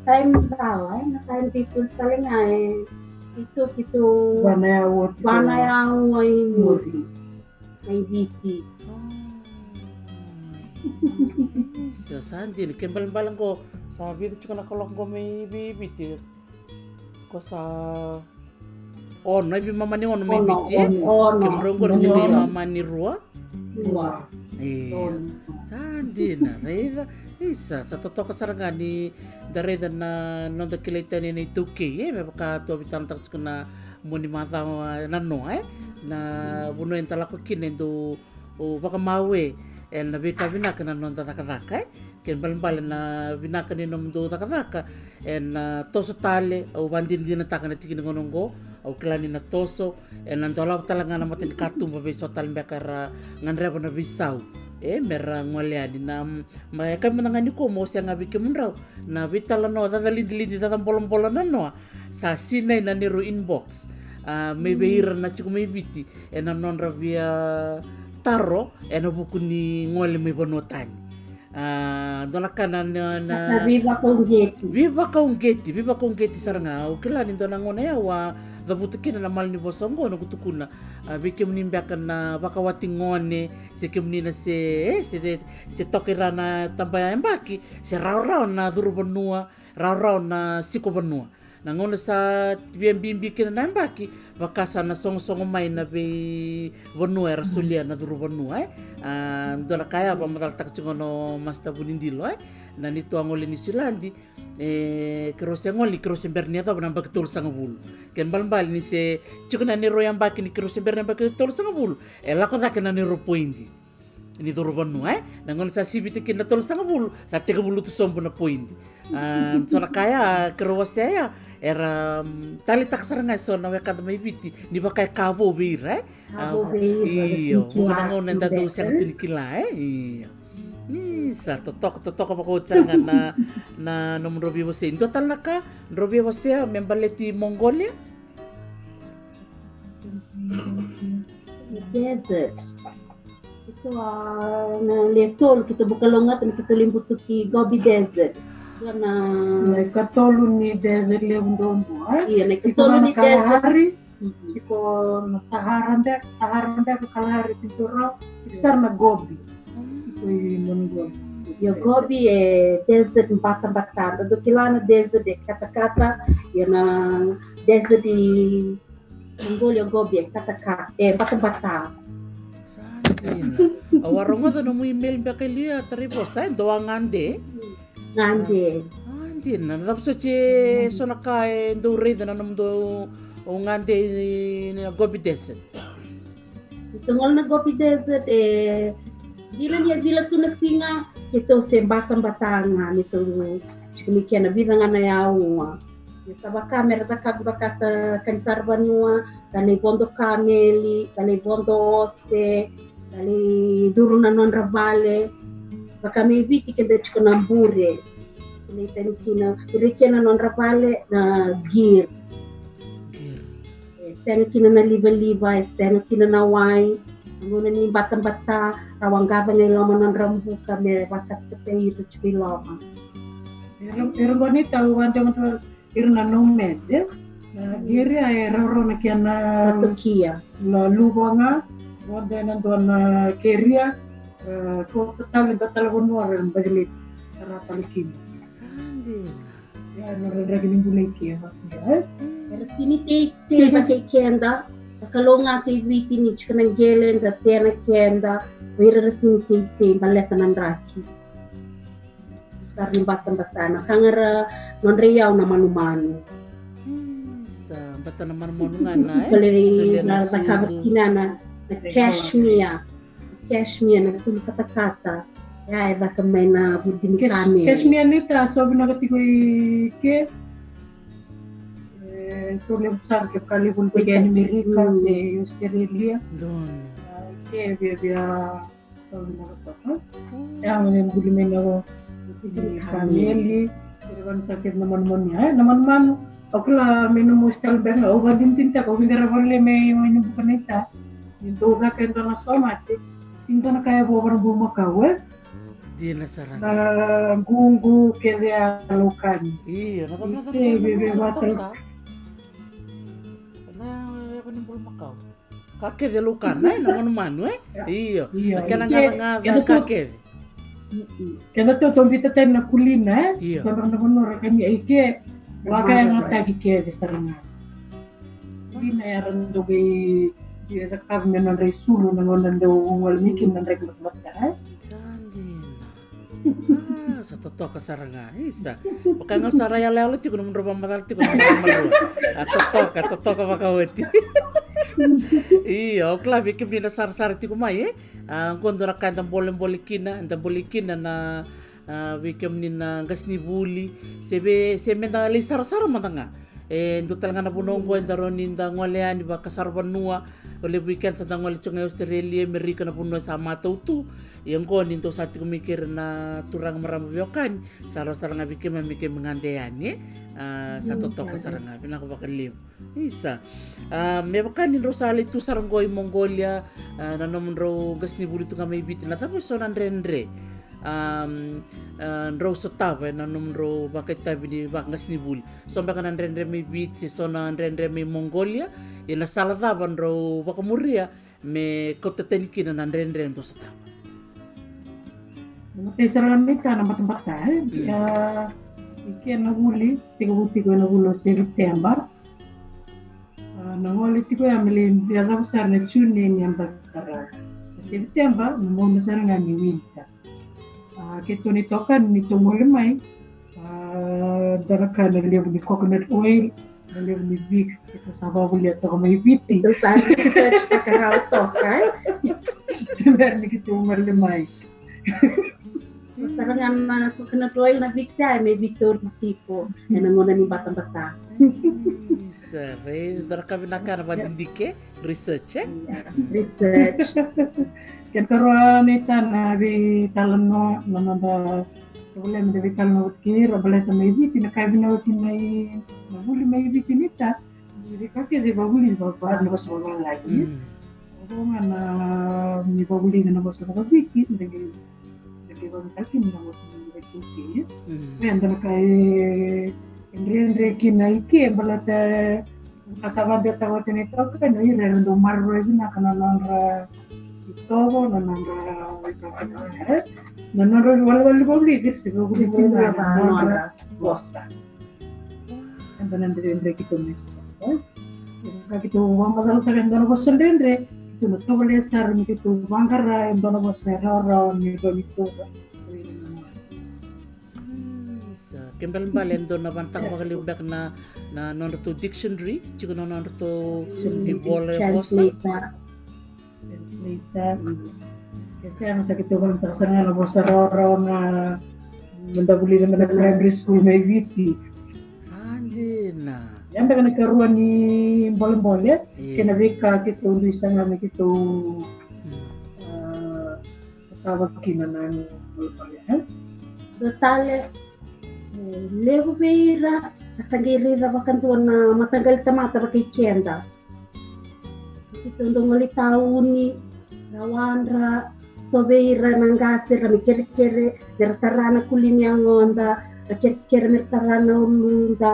time cala, e? Na time keitou tale ga, e? Keitou, keitou. Vana ya oti. Vana ya oti. Mai Viti. Sa, sa dina, ke balebale qo, sa vica tiko na kaloko qo mai Viti. Ko sa ono, e veimama ni ono mai Viti, e? Ono. Kemudrau qori se veimama ni rua? Rua. Io. Sa dina, raica. Isa, sa totoka sara ga ni da raica na noda kilai tani na iTaukei, e? Me vaka tou veitalanoataka tiko na mua ni macawa na noa, e? Na vanua eda lako kina e dau vakamawe ena veika vinaka na noda cakacaka, e? Kena balebale na vinaka ni nomudou cakacaka ena toso tale. Au vakadinadinataka na tiki ni gauna oqo, au kila ni na toso, ena dolava tale ga na matanikatuba vei so tale beka era gadreva na veisau, e, mera gole yani na, ma e kaya mada ga nikua mo sega vei kemudrau na veitalanoa cacalidilidi, cacabolabola na noa. Sa sinai na neirau inbox, a, mai vei ira na tiko mai Viti ena nodra via taro ena vuku ni gole mai vanua tani. A, dua na ka na, na, na veivakauqeti, veivakauqeti, veivakauqeti sara ga. Au kila ni dua na gauna ya au a cavuta kina na malanivosa oqo, noqu tukuna, a, vei kemuni beka na vakawati gone, se kemuni na se, e, se, se toka i ra na taba yabaki, se rawarawa na curu vanua, rawarawa na siko vanua. Na gauna sa via bibi kina na yabaki, vaka sa na sogosogo mai na veivanua era solia na curu vanua, e? A, dua na ka ya vakamacalataka tiko na Master Vunidilo, e? Na neitou a gole i Niusiladi, e, keirau se gole ni keirau se bera ni yacova na yabaki tolusagavulu. Kena balebale ni se tiko na neirau yabaki ni keirau se bera na yabaki tolusagavulu, e lako cake na neirau poidi ni curu vanua, e? Na gauna sa sivita kina na tolusagavulu, sa tekivu lutu sobu na poidi. A, so na ka ya keirau wasea ya, era, mm, taleitaka sara ga e so na wekada mai Viti ni vaka e ka vou vei ira, e? Ka vou vei ira. Io, vuqa na gauna eda dau sega tu ni kila, e? Io. Isa, totoka, totoka vakaoti sara ga na, na nomudrau veiwasei. Dua tale na ka drau via wasea me baleti Mongolia? Desert. Keitou a, na le tolu, keitou bukalougatataka na keitou lai butuki Gobi Desert. Na ikatolu ni desert levu duadua, e? Ia, na ikatolu ni desert. Tiko na Kalahari, tiko na Sahara beka, Sahara beka, Kalahari, Tintorau, tiko sara na Gobi. Tiko i Mongolia. Ia Gobi e desert batabata, da dau kila na desert e katakata, ia na desert i Mongolia Gobi e katakata, e batabata. Sa dina. Au a rogoca nomu email beka e liu, a tarai vosa, e dua gade. Gade. A dina, na cava soti e so na ka e dau raica na nomudou gade i na Gobi Desert? Ita gole na Gobi Desert e dina ni a cila tu na siga, keitou se batabata ga, ni tou tiko mai kena vica ga na yaua. Ia sa vaka me ra cakava vaka sa kani sara vanua, da lai vodo kameli, da lai vodo ose, da lai curu na nodra vale. Vaka mai Viti keda tiko na bure. Lai tani kina, ira kina nodra vale na gear. E sega kina na livaliva, e sega kina na wai. Na gauna ni batabata, ra waqaca ga i loma nodra buka me vakatakatai ira tiko i loma. Ira, ira qo ni tau vade mata ira na nomad, e? Na gear e raurau na kena tokia. Na luva ga, vodo ena dua na keria, e, ko tale da tale vanua ra bacilai tara tale kina. Sa dina. Ia, na rairai ni bula i ke, e? Era sini teitei vaka i keda, na Kalou ga kei Viti ni tiko na qele, da tena keda, o ira ra sini teitei, baleta na draki. Sara ni batabata, na ka ga ra nodra iyau na manumanu. Hmm, sa bata na manumanu ga na, e? Baleta solia na, na cakava sucu. Kina na, na cashmere. Cashmere na sulu katakata. Ia, e caka mai na vudi ni kameli. Cashmere ni ta so vinaka tiko i ke. E, so levu sara ke ka levu ni ke ni Amerika se Australia. Donu. A, ke via via so vinaka toka. Ia, me buli mai na vudi ni kameli. Kere vana sa kere na manumanu, e, na manumanu. Au kila me nomu style beka, au vadinadinataka, au videra vale me, me ni buka na ita. Ni dou caka e dua na somate, sini dua na ka e vo vara bulumakau, e? Dina sara. Na gugu kece a laukani. Io, na ka veve vata. Na yava ni bulumakau. Ka kece laukana, e, na manumanu, e? Io. Io, na kena gacagaca ka kece. Keda tou tou bita tani na kulina, e? Io. Keda na vanua ra kani ai ke, vakayagataki kece sara ga. Kulina ya ra dau vei, e cakava me nodra isulu na gauna dau gole mai kina na draki matamata, e? Sa dina. A, sa totoka sara ga, isa. Vaka ga sa ra yaloyalo tiko, nomudrau vakamacala tiko, nomudrau vakamacala. A, totoka, totoka vakaoti. Io, au kila vei kemuni na sarasara tiko mai, e? A, qo dua na ka eda bolebole kina, eda bole kina na, a, vei kemuni na qasenivuli, se vei, se meda lai sarasara mada ga. E dua tale ga na vanua oqo eda rawa ni da gole yani vakasara vanua. O levu i keda sa da gole tiko ga i Australia, Amerika, na vanua sa matau tu. Ia oqo ni dou sa tiko mai kei ira na turaga marama veiwekani, sa rawa sara ga vei keimami me keimami gade yani, e? A, sa totoka sara ga, vinaka vakalevu. Isa. A, me vaka ni drau sa lai tu sara oqo i Mongolia, a, na nomudrau qasenivuli tu ga mai Viti, na cava e so na dredre, am, a, drau sotava ena nomudrau vakaitavi ni vakaqasenivuli? So beka na dredre mai Viti, se so na dredre mai Mongolia, ia na sala cava drau vakamuria me kauta tani kina na dredre drau sotava? Na matai sara ga ni ka na batabata, e? Mm. Ia, i ke na vuli, tekivu tiko ena vula o Seviteba. A, na gole tiko ya me lai yacova sara na June ni yabaki tarava. Na September, na gauna sara ga ni winter. A, keitou na itokani ni tou gole mai, a, dua na ka na levu ni coconut oil, na levu ni Vicks, keitou sa vakavulia toka mai Viti. Keitou sa research taka rawa toka, e? Se bera ni keitou gole mai. Sara ga na coconut oil, na Vicks ya, e mai Victoria tiko ena gauna ni batabata. Isa, raica, dua na ka vinaka na vakadidike, research, e? Ia, research. Kena karua ni ta na veitalanoa, na noda, na vuli me da veitalanoa oti kei ira baleta mai Viti, na ka e vinaka oti mai, na vuli mai Viti ni ta. Ni ka kece e vavuli vava na vosa vavalagi. Mm. Oqo ga na, ni vavuli na vosa vakaviti, da qai, da ke vakatakina na vosa ni vei tuki. Eda na ka e dredre kina i ke baleta ka sa vakadetaka vata na itokani o ira era dau maroroya vinaka na nodra itovo, na nodra na nodra walewale vakavulici, se vakavulici na nodra vosa. Eda na dredre keitou me sa ka keitou vakamacalataka e dua na vosa dredre, keitou na tovolea sara me keitou vaqara e dua na vosa e rawarawa me rawa ni toka. Sa ke balebale e dua na vanataka vakalevu beka na na nodratou dictionary, tiko na nodratou ivola e vosa. Translator. Ke sega sa keitou vanataka sara ga na vosa rawarawa ga da vulica mai na primary school mai Viti. Sa dina. Ia beka na karua ni bolebole kei na veika keitou dui saga me keitou sotava kina na bolebole. Dua tale, levu vei ira ka sa qai raica vakadua na mataqali tamata vakaikeda. Keitou dau gole i tauni, ra wadra, so vei ira na qase ra me kerekere me ra tara na kuli ni yagoda, ra kerekere me ra tara na uluda.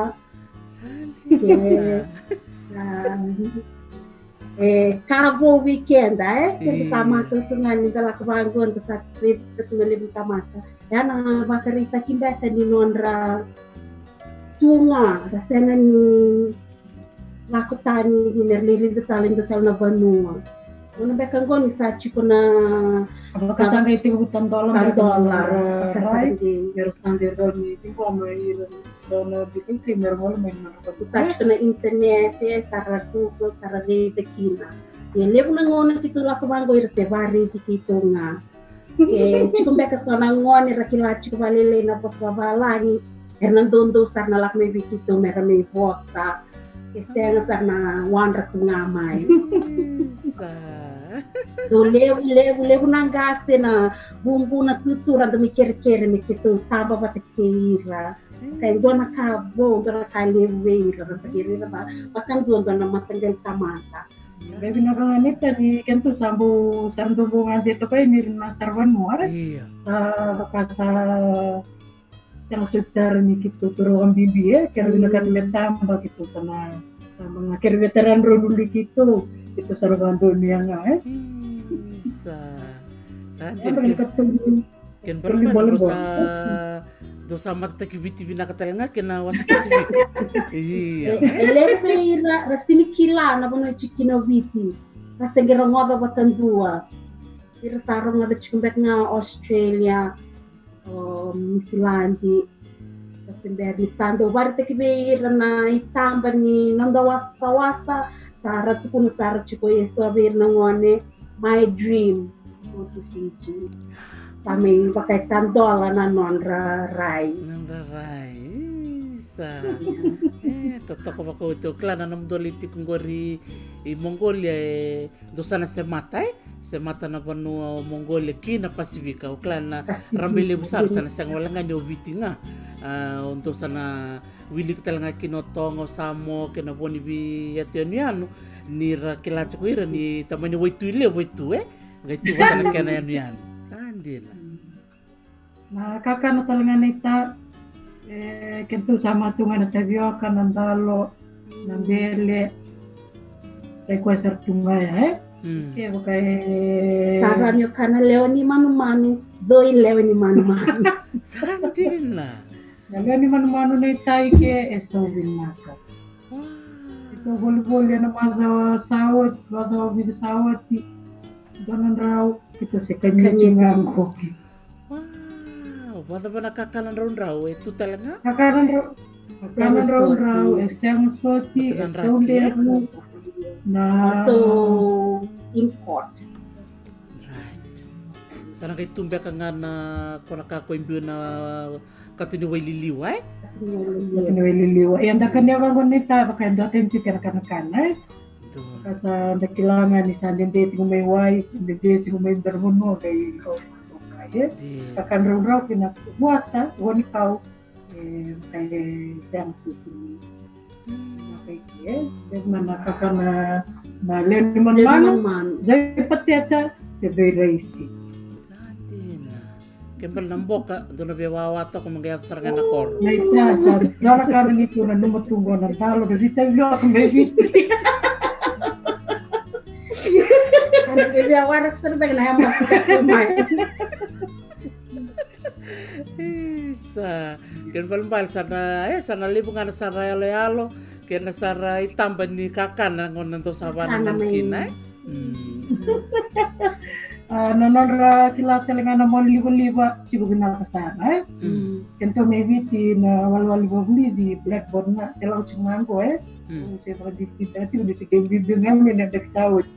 E ka vou vei keda e keda sa matau tu ga ni da lako vaqo da sa raica tu na levu tamata. Ia na vakaraitaki beka ni nodra tu ga da sega ni lako tani ni ra lai raica tale dua tale na vanua. Nona beka qo ni sa tiko na vakasaqa e tekivu tadola tadola. Rai era sa qai dau ni tiko mai ira dau na dikau tiko me ra gole mai na nodra. Sa tiko na internet e sa ra Google sa ra raica kina. Ia levu na gauna keitou lako vaqo ira se vakaraici keitou ga. E tiko beka so na gone ra kila tiko valelei na vosa vavalagi era na doudou sara na lako mai vei keitou me ra mai vosa. E sega sara na wadra tu ga mai. Dou levu levu levu na qase na vubu na tutu ra dau mai kerekere me keitou taba vata kei ira. Ka e dua na ka vou dua na ka levu vei ira ra ta kere ira va vakadua dua na mataqali tamata. Vei vinaka ga ni tani kena tu sa bau sa ra dau bau gade toka i ni na sara vanua. Ia. Sa vaka sa sega soti sara ni keitou toro vakabibi e kera vinakata me taba keitou sa na taba ga kera veteran rau luli keitou keitou sa ra vakadonuya ga e. Sa sa dina. Kena balebale dou sa dou sa matataki Viti vinaka tale ga kei na wasa Pasifika. Ia. E levu vei ira ra sini kila na vanua e tiko kina o Viti. Ra se qai rogoca vakadua. Ira sa rogoca tiko beka ga Australia, o Niusiladi. Ra se bera ni sa dau vakaraitaki vei ira na itaba ni noda wasawasa. Sa ra tukuna sa ra tiko e so vei ira na gone. My dream. Sa mai vakaitadola na nodra rai. Nodra rai. Sa e totoka vakaoti au kila na nomudou lai tiko qori i Mongolia e dou sa na semata e semata na vanua o Mongolia ki na Pasifika. Au kila na rabai levu sara sa na sega wale ga ni o Viti ga. O dou sa na wiliki tale ga kina o Toga, o Samoa kei na vo ni veiyanuyanu ni ra kila tiko ira ni tamani waitui levu e tu e. Qai tu vata na kena yanuyanu. Sa dina. Na kakana tale ga na ita e keitou sa matu ga na tavioka na dalo na bele. Sai koya sara tu ga ya e ke vaka e. Sa ra ni o kana lewe ni manumanu, doi lewe ni manumanu. Sa dina. Na lewe ni manumanu na itai ke e sau vinaka. Keitou volivoli ena macawa sa oti, macawa vica sa oti. Dua na drau keitou se kania tiko ga qo. Wow, vakacava na kakana draudrau e tu tale ga? Kakana drau, kakana draudrau e sega soti, e sau levu. Na import. Right. Sa na qai tu beka ga na kona ka ko i biu na Katu ni waililiwa e? Katu ni waililiwa. Ia da kania vaqo na itava ka e dua tani tiko era kanakana e? Ka sa da kila ga ni sa dede tiko mai wai, sa dede tiko mai daravanua qai kau e? Ka kadraudrau kina vuata, vua ni kau e, ka e sega soti ni. Vaka i ke, e, na kakana na lewe ni manumanu, dai pateta, se dai raisi. Sa dina. Kena ibalebale na boka dua na veiwawa toka, me qai yaco sara ga na koro. Na ita sa dua na ka na ni tu na numa tu qo na dalo na vita i vioka me viti. Ana ke via wara sara beka na yama mai. Isa, kena ibalebale sa na, e, sa na levu ga na sara yaloyalo kei na sara itaba ni kakana gona dou sa vakananumi kina, e? A, na nodra kila tale ga na manu livaliva tiko vinaka sara, e? Kena tou mai Viti na walewale vavulici, blackboard ga, se lako tiko ga qo, e? Se vakadidike tiko ni se ke bibi ga me na daki sa oti.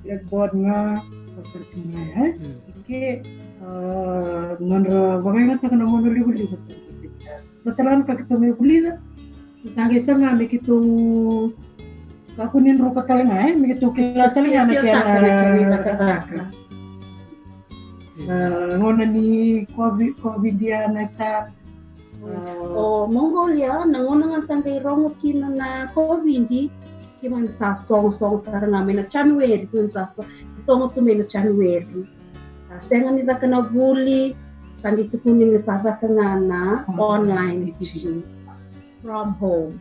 Blackboard ga, sa tiko ga, e? Ke, a, nodra vakaigataka na manu livaliva sa tiko. Sa tale ga na ka keitou mai vulica. Sa qai saga me keitou kakua ni druka tale ga, e, me keitou kila tale ga na kena cakacaka. Na gauna ni COVID, COVID ya na ta. O Mongolia, na gauna ga sa qai rogo kina na COVID, keimami sa sogosogo sara ga mai na January, keimami sa so-, sogo tu mai na January. Sa sega ni caka na vuli, sa qai tukuni me sa caka ga na online teaching from home.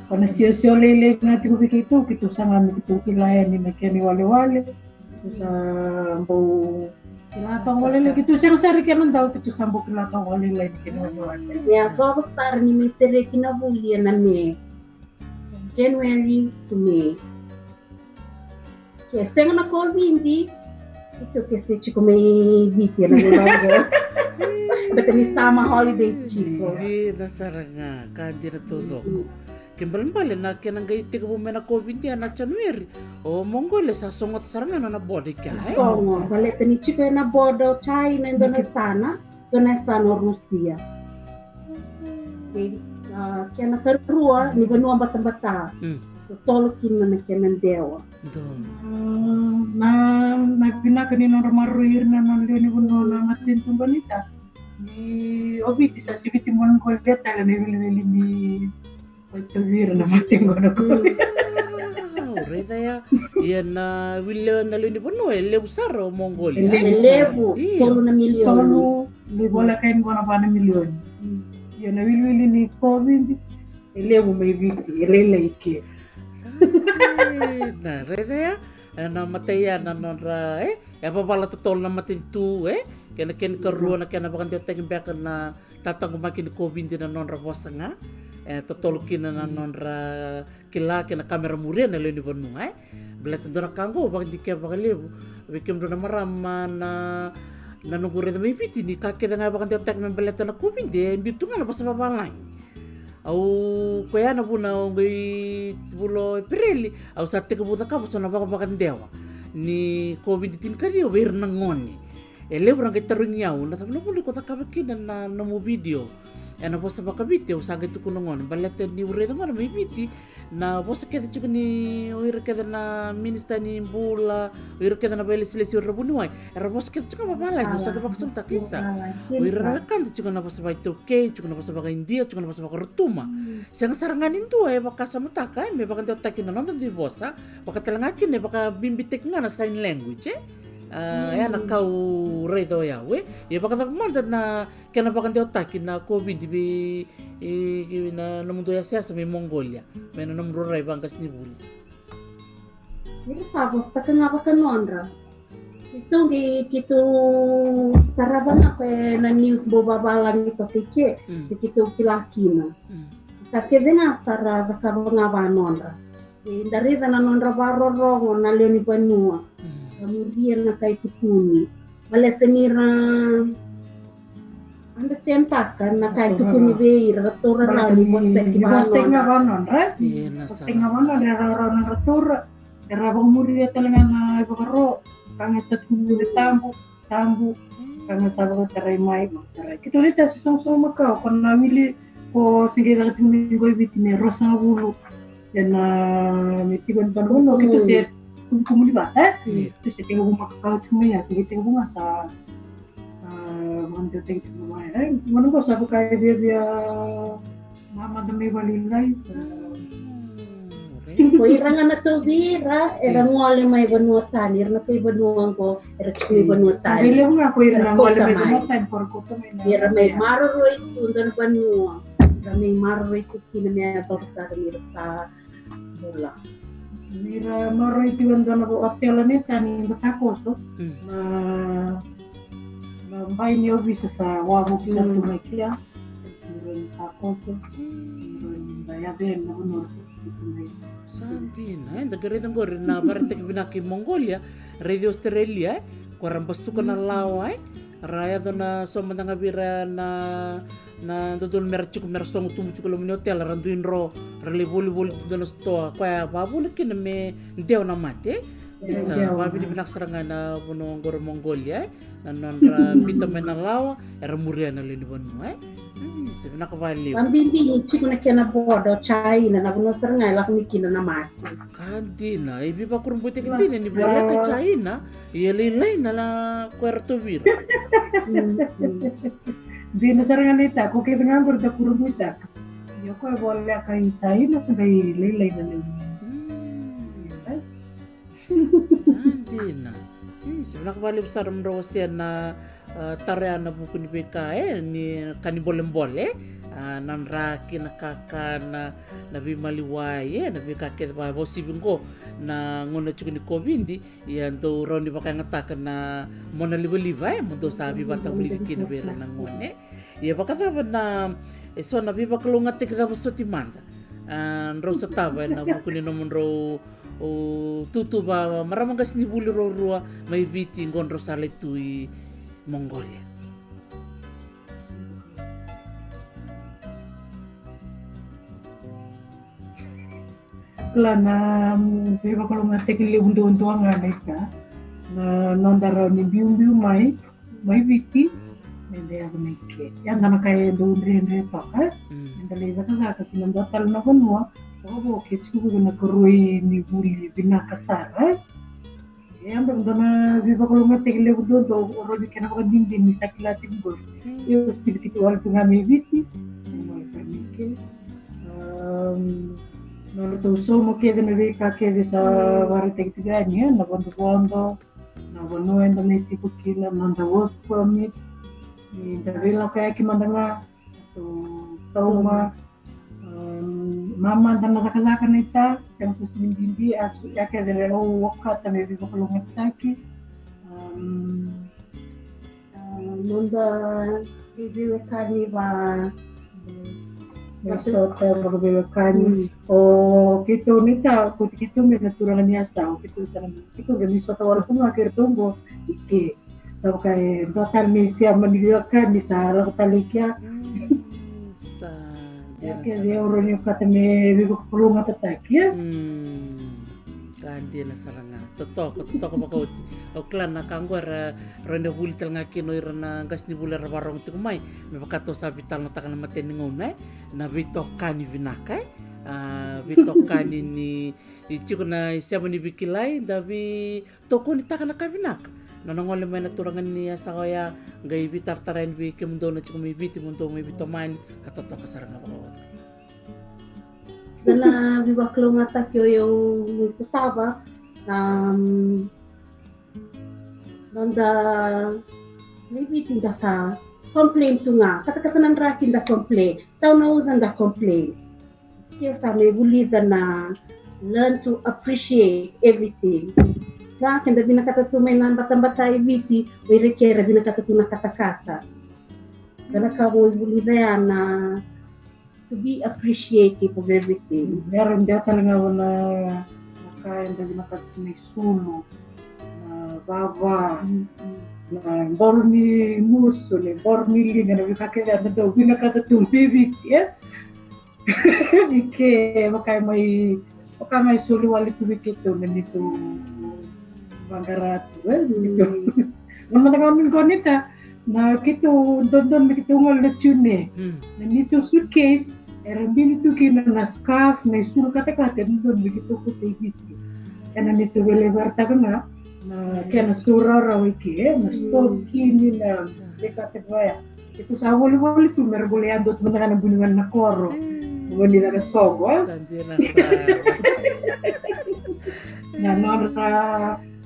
Ko na siosio lailai ga tiko vei keitou, keitou saga me keitou kila yani na kena iwalewale. Sa bau kila toka lailai, keitou sega sara kena dau, keitou sa bau kila toka lailai na kena iwalewale. Ia, ko sara ni mai sereki na vuli ena Me. January to May. Ke sega na COVID, ito ke se tiko mai Viti ena gauna qo. Beta ni summer holiday tiko. Dina sara ga, ka dina taucoko. Ke balebale na kena qai tekivu mai na COVID ena January, o Mongolia sa sogota sara ga na border i kea, e? Sogo, baleta ni tiko ena border o China e dua na yasana, dua na yasana o Rusia. Kei, a, kena karua ni vanua batabata. Totolo kina na kena dewa. Na, na vinaka ni nodra maroroi ira na nona lewe ni vanua na matanitu Banita. Ni o Viti sa siviti Mongolia tale na iwiliwili ni Koitavi ira na mate qo na Covid. Raica ya. Ia na wili na lewe ni vanua e levu sara o Mongolia. E levu. Tolu na milioni. Tolu, ni vola kai ni vona va na milioni. Ia na wiliwili ni Covid e levu mai Viti, e lailai ke. Na raica ya. E na matai ya na nodra, e, e vavala totolo na matanitu, e, kena kena karua na kena vakadewataki beka na tataqomaki ni Covid na nodra vosa ga. E totolo kina na nodra kila kei na kamera muria na lewe ni vanua, e. Baleta dua na ka qo vakadikeva vakalevu vei kemudou na marama na, na noqu raica mai Viti ni ka kece ga e vakadewataki me baleta na Covid e biu tu ga na vosa vavalagi. Au koya na vuna au qai vula o Epereli au sa tekivu cakava so na vakavakadewa ni Covid tinikaciwa vei ira na gone. E levu ra qai tarogi au na cava na vuna iko cakava kina na nomu vidio ena vosa vakaviti. Au sa qai tukuna gona baleta niu raica gona mai Viti na vosa kece tiko ni o ira kece na minisita ni bula, o ira kece na vailesilesi, o ira vuniwai, era vosa kece tiko ga vavalagi. Au sa qai vakasamataka isa, o ira na wekada tiko na vosa vakaitaukei, tiko na vosa vakaIdia, tiko na vosa vakaRotuma. Sega sara ga ni dua e vakasamataka e me vakadewataki na noda dui vosa, vakatalega kina e vakabibitaki ga na sign language, e. A, e na ka au raica o yau, e. Ia vakacava mada na kena vakadewataki na Covid vei, e, na nomudou yasayasa mai Mongolia, mai na nomudou rai vaqasenivuli? Ira sa vosataka ga vakanodra. Keitou qai, keitou tarava ga ko e na news bau vavalagi toka i ke, keitou kila kina. Sa kece ga sa ra cakava ga vanodra. E da raica na nodra vakarorogo na lewe ni vanua. Ra muria na ka e tukuni. Baleta ni ra understand taka na ka e tukuni vei ira, ratou ra rawa ni vosataki vanodra. Vosataki ga vanodra, e? Vosataki ga vanodra, e rawarawa na ratou ra. Era vakamuria tale ga na ivakaro, ka ga sa tukuni vei tabu, tabu, ka ga sa vakatarai mai, vakatarai. Keitou ni tasi sogosogo makawa, ko na wili ko se qai caka tiko mai qo i Viti me ruasagavulu. Ia na me tiko ni vanua keitou se kukumuni vata, e? Keitou se tekivu makawa tiko mai, ia se qai tekivu ga sa, a, vakadewataki tiko mai, e? Vanua qo sa vaka e viavia mamada mai valailai, sa. Ko ira ga na tauvi ira era gole mai vanua tani, ira na kai vanua oqo era tiko mai vanua tani. Sa dai levu ga ko ira na gole mai vanua tani, ko ra kauta mai na, era mai maroroi tu dua na vanua, era mai maroroi tu kina me yacova sara ni ra sa bula. Ni ra maroroi tu e dua na otela ni tani da takoso. Na, na bai ni ovisa sa wavoki sa tu mai kia. Ni ra ni takoso. Ni ra ni da yaco yani na vanua. Sa dina, e, da qai raica qori na vakaraitaki vinaka i Mongolia, raici Australia, e, ko ra basuka na lawa, e, ra yaco na so mada ga vei ira na, na dodonu me ra tiko, me ra sogo tubu tiko loma ni otela, ra dui dro, ra lai volivoli tu dua na sitoa, koya vakavuna kina me dewa na mate, e. Isa, vakavinavinaka sara ga na vanua oqori Mongolia, e. Na nodra biuta mai na lawa, era muria na lewe ni vanua, e? Mm, sa vinaka vakalevu. Vabibi ni tiko na kena boda o China, na vanua sara ga e lako mai kina na mate. Ka dina, e veivakurabuitaki dina ni voleka China, ia lailai na la ko era tauvi ira. Mm, mm. Dina sara ga ni ta, ko kece ga qori da kurabuitaka. Ia ko e voleka i China, qai lailai na lewe ni vanua. Mm. Ia, e? A, dina. Mm, sa vinaka vakalevu sara mo drau wasea na, a, taro ya na vuku ni veika, e, ni ka ni bolebole, a, na draki, na kakana, na veimaliwai, e, na veika kece va, vakauasivi qo na gauna tiko ni kovidi, ia dou rawa ni vakayagataka na mona livaliva, e, mo dou sa veivakatavulici kina vei ira na gone. Ia vakacava na, e so na veivakalougatataki cava soti mada, a, drau sotava ena vuku ni nomudrau o tutu va marama qasenivuli ruarua mai Viti qo drau sa lai tu i Mongolia. Kila na, mm, veivakalougatataki levu duadua ga na ita na noda rawa ni biubiu mai mai Viti, me da yaco mai ke. Ia da na kaya e dau dredre toka, e? Mm. Me da lai cakacaka ki na dua tale na vanua, toka vou ke tiko vei na karua ni vuli vinaka sara, e? Ia da, da na veivakalougatataki levu duadua, o rau ni kena vakadinadina ni sa kila tiko qori. Mm. Io, sa tiko wale tu ga mai Viti, e, mai sa mai ke. Am, nodratou sauma kece na veika kece sa vakaraitaki tiko yani, e, na vodovodo, na vanua eda mai tiko kina, na noda work permit, ni da veilakoyaki mada ga, so, sauma, um, mama da na cakacaka na ita, sega tu sini bibi, a, so, ya kece au okata me veivakalougatataki. Um, A, noda veiveiwekani va, e, sota vakaveiwekani. Mm. O keitou ni ta, ko keitou me na turaga ni Yasawa, o keitou ta na, keitou ga ni sota wale tu ga kei ratou qo i ke. Sa vaka e dua tale me sema ni veiwekani sa lako tale i kea. Mm, sa Ia dina kece sara. Au rawa ni okata me veivakalougatataki, e? Mm. Ka dina sara ga. Totoka, totoka vakaoti. Au kila na ka qo era rawa ni vuli tale ga kina o ira na qasenivuli era vakarorogo tiko mai. Me vaka tou sa veitalanoataka na matai ni gauna, e? Na veitokani vinaka, e? A, veitokani ni, ni tiko na isema ni veikilai, da vei tokonitaka na ka vinaka. Nona gole mai na turaga ni Yasawa oya, qai veitaratara yani vei kemudou na tiko mai Viti, mo dou mai veitomani, ka totoka sara ga vakaoti. Dua na veivakalougatataki o yau ni sotava, am, noda mai Viti da sa complain tu ga, katakata na draki da complain, tau na uca da complain. Ke sa me vulica na learn to appreciate everything. Sa keda vinakata tu mai na batabata i Viti, o ira ke ra vinakata tu na katakata. Ka na ka vou e vulica ya na to be appreciative of everything. Era dua tale ga na, na ka eda vinakata tu mai sulu, na vava, mm, mm, na boro ni musu, na boro ni liga, na veika kece eda dau vinakata tu mai Viti, e? Ni ke, vaka e mai, vaka mai soli wale tu vei keitou na neitou vaqara tu, e? Mm. Neitou. Na mada ga ni qo ni ta, na keitou dodonu me keitou gole na June. Mm. Na neitou suitcase, era bini tu kina na scarf, na isulu katakata, e dodonu me keitou kauta i Viti. Ena neitou veilevurataka ga na kena saurawarawa i ke, na stokini, na veika kece vaya. Keitou sa volivoli tu, mera voli yadua tu mada ga na buni gone na koro. Mm. Voni na soqo, e? Sa dina sara. Na nodra,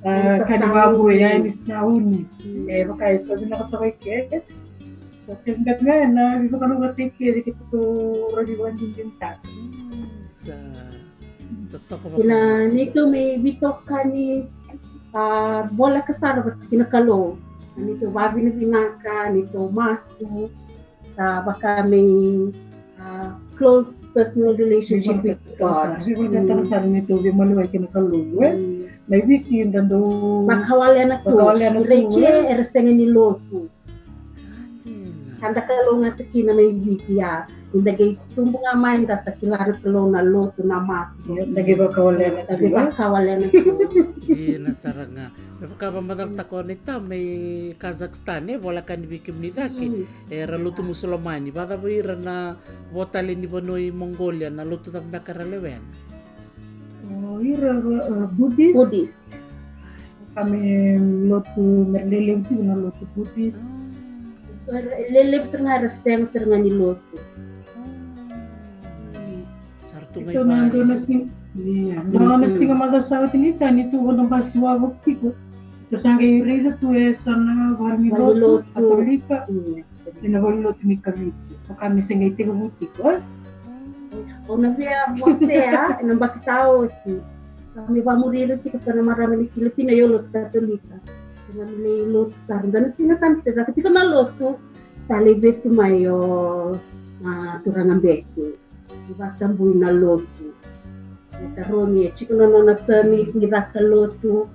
a, ka ni vaqo ya ni sauni. E, vaka e so vinaka toka i ke. So ke vinaka na vivakalougatataki kece keitou rawa ni vakadinadinataka. Sa totoka vaka. Ina neitou mai veitokani, a, voleka sara vata kei na Kalou. Neitou vavinavinaka, neitou masu. Sa vaka me, a, close personal relationship with God. Sa veivolekataka sara neitou veimaliwai kei na Kalou, e? Mm. Mai Viti da dau vakawalena tu. Vakawalena tu, e? Ira i ke era sega ni lotu. Sa da kalougata kina mai Viti, a. Ni da qai tubu ga mai da sa kila na Kalou na lotu, na masu. Ia, da qai vakawalena tu, e? Da qai vakawalena tu. Dina sara ga. Me vaka vakamacalataka o Naita mai Kazakhstan, e, voleka ni vei kemuni cake. Mm. Era lotu Musulamani, vakacava ira na vo tale ni vanua i Mongolia, na lotu cava beka era lewena? O ira, e, Buddhist. Buddhist. Ka me lotu, me ra lelevu tiko na lotu Buddhist. Mm. So, era lelevu sara ga, era sega sara ga ni lotu. Mm. Sa ra tu ga i vale. Tou na dua na siga, ia, dua na siga macawa sa oti ni ka ni tou vodo basi wavoki tiko. Tou sa qai raica tu e so na valenilotu Katolika. Ia. Ena valenilotu ni Kaviti. Vaka me se qai tekivu tiko, e? Au na via wasea, ena yabaki sa oti. Sa mai vamuri ira tiko so na marama ni Filipina, io lotu Katolika. Sa na mai lotu sara. Dua na siga sa mai caka tiko na lotu. Sa lai vesu mai o, a, turaga Beki. Ni vakatabui na lotu. Ni tarogi e tiko na nona permit ni caka lotu.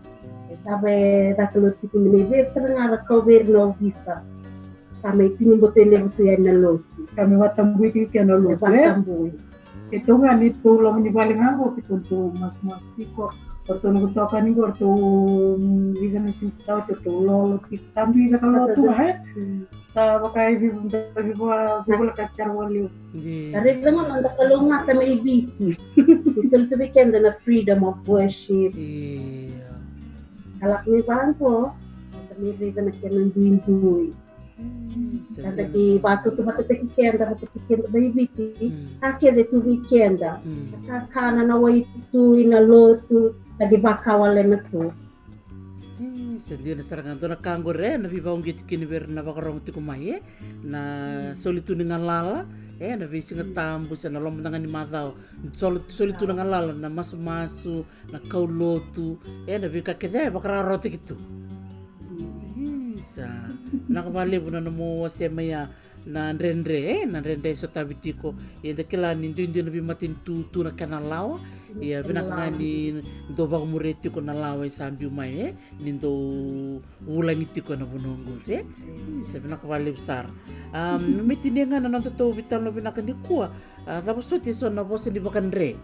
E cava e caka lotu tiko, me na ivesu sara ga ra kau vei ira na ovisa. Sa mai tini boto e levu tu yani na lotu. Sa mai vakatabui tiko kina na lotu, e? Vakatabui. Keitou ga ni tou loma ni vale ga qo, keitou tou masumasu tiko. O ratou na kutokani qo, ratou, mm, vica na siga sa oti, ratou lolo tiko. Sa dui caka lotu ga, e? Mm. Sa vaka e vivu, vivu, vivu la ka tara wale. Sa raica ga na noda kalougata mai Viti. Ni soli tu vei keda na freedom of worship. Ia. Ka lako mai vaqo, sa mai raica na kena duidui. Mm, sa da qai vakatautauvatataki keda, vata kei keda mai Viti. Mm. Ka kece tu vei keda. Mm. Ka kakana na waitui na lotu, sa qai vakawalena tu. E, sa dina sara ga, dua na ka qori, e, na veivakauqeti kina vei ira na vakarorogo tiko mai, e, na soli tu ni galala, e, na veisiga tabu se na loma ga ni macawa, soli, soli tu na galala, na masumasu, na kaulotu, e, na veika kece e vakarawarawataki tu. Isa, vinaka vakalevu na nomu wasea mai ya. Na dredre, e, na dredre e sotavi tiko. Ia da kila ni duidui na veimatanitu tu na kena lawa. Ia vinaka ga ni dou vakamuria tiko na lawa e sa biu mai, e, ni dou vulagi tiko ena vanua qori, e. Sa vinaka vakalevu sara. Am, me tinia ga na nodatou veitalanoa vinaka nikua. A, cava soti e so na vosa ni vakadre,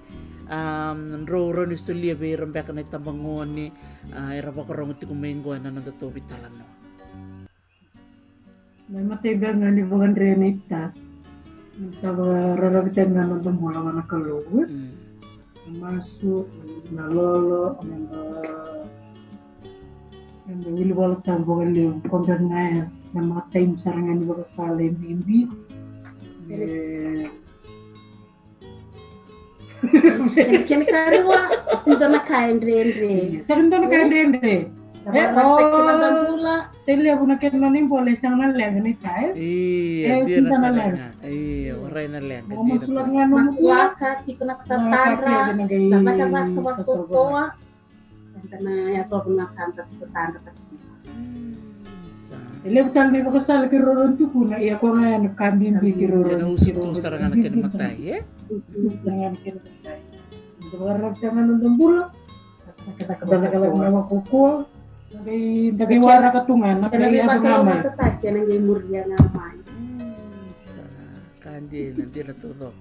am, drau rawa ni solia vei ira beka na itabagone, a, era vakarogo tiko mai qo ena nodatou veitalanoa? Na imatai beka ga ni vakadre, Naita, ni sa vakararavitaki ga na noda bula vua na Kalou, e? Mm. Na masu, na lolo, na, na wili Vola Tabu vakalevu, ko beka ga ya, na imatai sara ga ni vakasala e bibi. E, Kena, kena karua, sega ni dua na ka e dredre. Sega ni dua na ka e dredre. E, o, sa levu na kena nona ibola, e sega na leqa, Naita, e? Io, e, dina sara ga. Io, warai na leqa. Mo masulaka ga nomu bula. Masulaka, tiko na tatadra, na cakacaka vakaukaua. Eda na yacova na ka da tatadra. Mm, sa. E levu tale na ivakasala keirau rawa ni tukuna, ia koya ga ya na ka bibi keirau rawa ni tukuna. Ena usutu sara ga na kena imatai, e? Usutu sara ga na kena imatai. Da vakarautaka na noda bula. Cakacaka na vakaukaua. Da qai, da qai waraka tu ga, na qai yaco ga mai. Ena qai muria ga mai. Mm, sa. Ka dina, dina taucoko.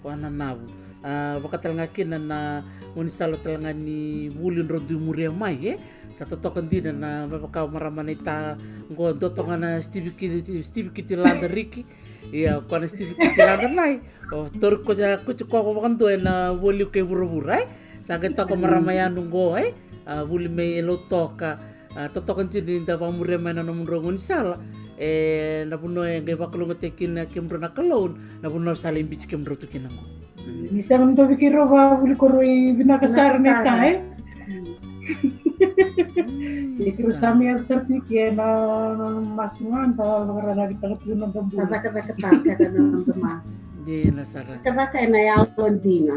Wananavu. A, vaka tale ga kina na gaunisala tale ga ni vuli drau dui muria mai, e? Sa totoka dina na, me vaka o marama Naita qo, dua toka ga na sitiviki, sitiviki lada riki. Ia, ko na sitiviki lada nai. O, tauri ko ja, ko ja ko vakadua ena voli kei vuravura, e? Sa qai toka marama Yanu qo, e? A, vuli mai Lautoka. A, totoka dina ni da vakamuria mai na nomudrau gaunisala. E, na vanua e qai vakalougatataki kina kemudrau na Kalou, na vanua sa lai biuti kemudrau tu kina qo. Ni sega ni dua vei keirau vakavuli, ko rau i vinaka sara na ita, e? Ni keirau sa mai yaco sara tiko ena, na, na masu ga da vakararavi taka tiko na noda bula. Sa cakacakataka na noda masu. Dina sara. Cakacaka ena yalo dina.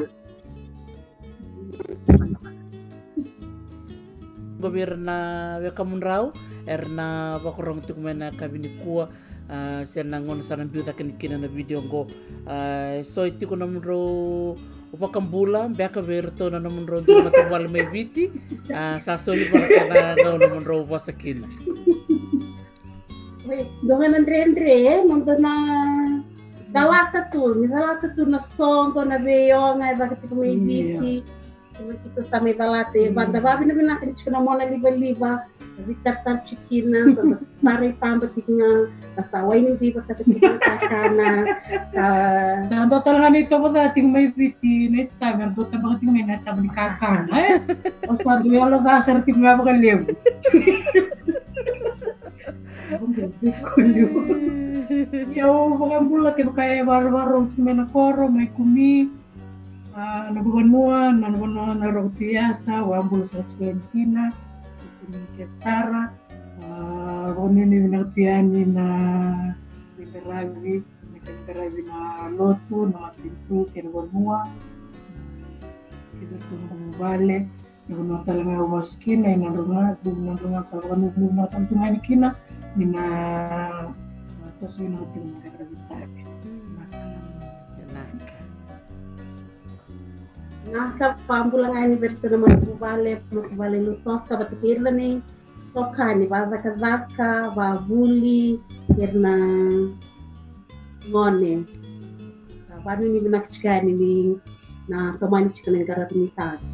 Qo vei ira na wekamudrau era na vakarogo tiko mai na yakavi nikua, a, se na gauna sa na biu cake ni kina na video qo. A, e so e tiko nomudrau vakabula beka vei iratou na nomudrau dua na matavuvale mai Viti. A, sa soli vata kei na gauna mo drau vosa kina. Oi, dua ga na dredre, e, noda na calata tu, ni calata tu na soqo, na veioga e caka tiko mai Viti. Kemuni keitou sa mai calata, e, vada vavinavinaka ni tiko na mona livaliva, na veitaratara tiko kina, sa da sara i taba tiko ga, da sa wai ni diva, sa da tiko na kakana, sa. Sa dua tale ga na itovo ca tiko mai Viti, na itovo, dua taba tiko mai na taba ni kakana, e? O sa dua yalo ca sara tiko ga vakalevu. Ia au vakabula kevaka e vakarau tiko mai na koro, mai Kumi, a, na vanua, na vanua na Roko Tui Asa, au a bula saka tiko yani kina, kina kece sara, a, vakanuinui vinaka tu yani na veiqaravi, na veiqaravi na lotu, na matanitu kei na vanua, kei na vuvale. Na vanua tale ga au vasu kina, e Nadroga, Nadroga sa vakanuinui vinaka tu ga yani kina, ni na, na toso vinaka tu ga na qaravi tavi. Vinaka. Vinaka, vakabula ga yani vei iratou na matavuvale, matavuvale Lautoka, vata kei ira na itokani, vakacakacaka, vakavuli, kei ira na gone. Sa vakanuinui vinaka tiko yani ni na tomani tiko na iqaravi ni tavi.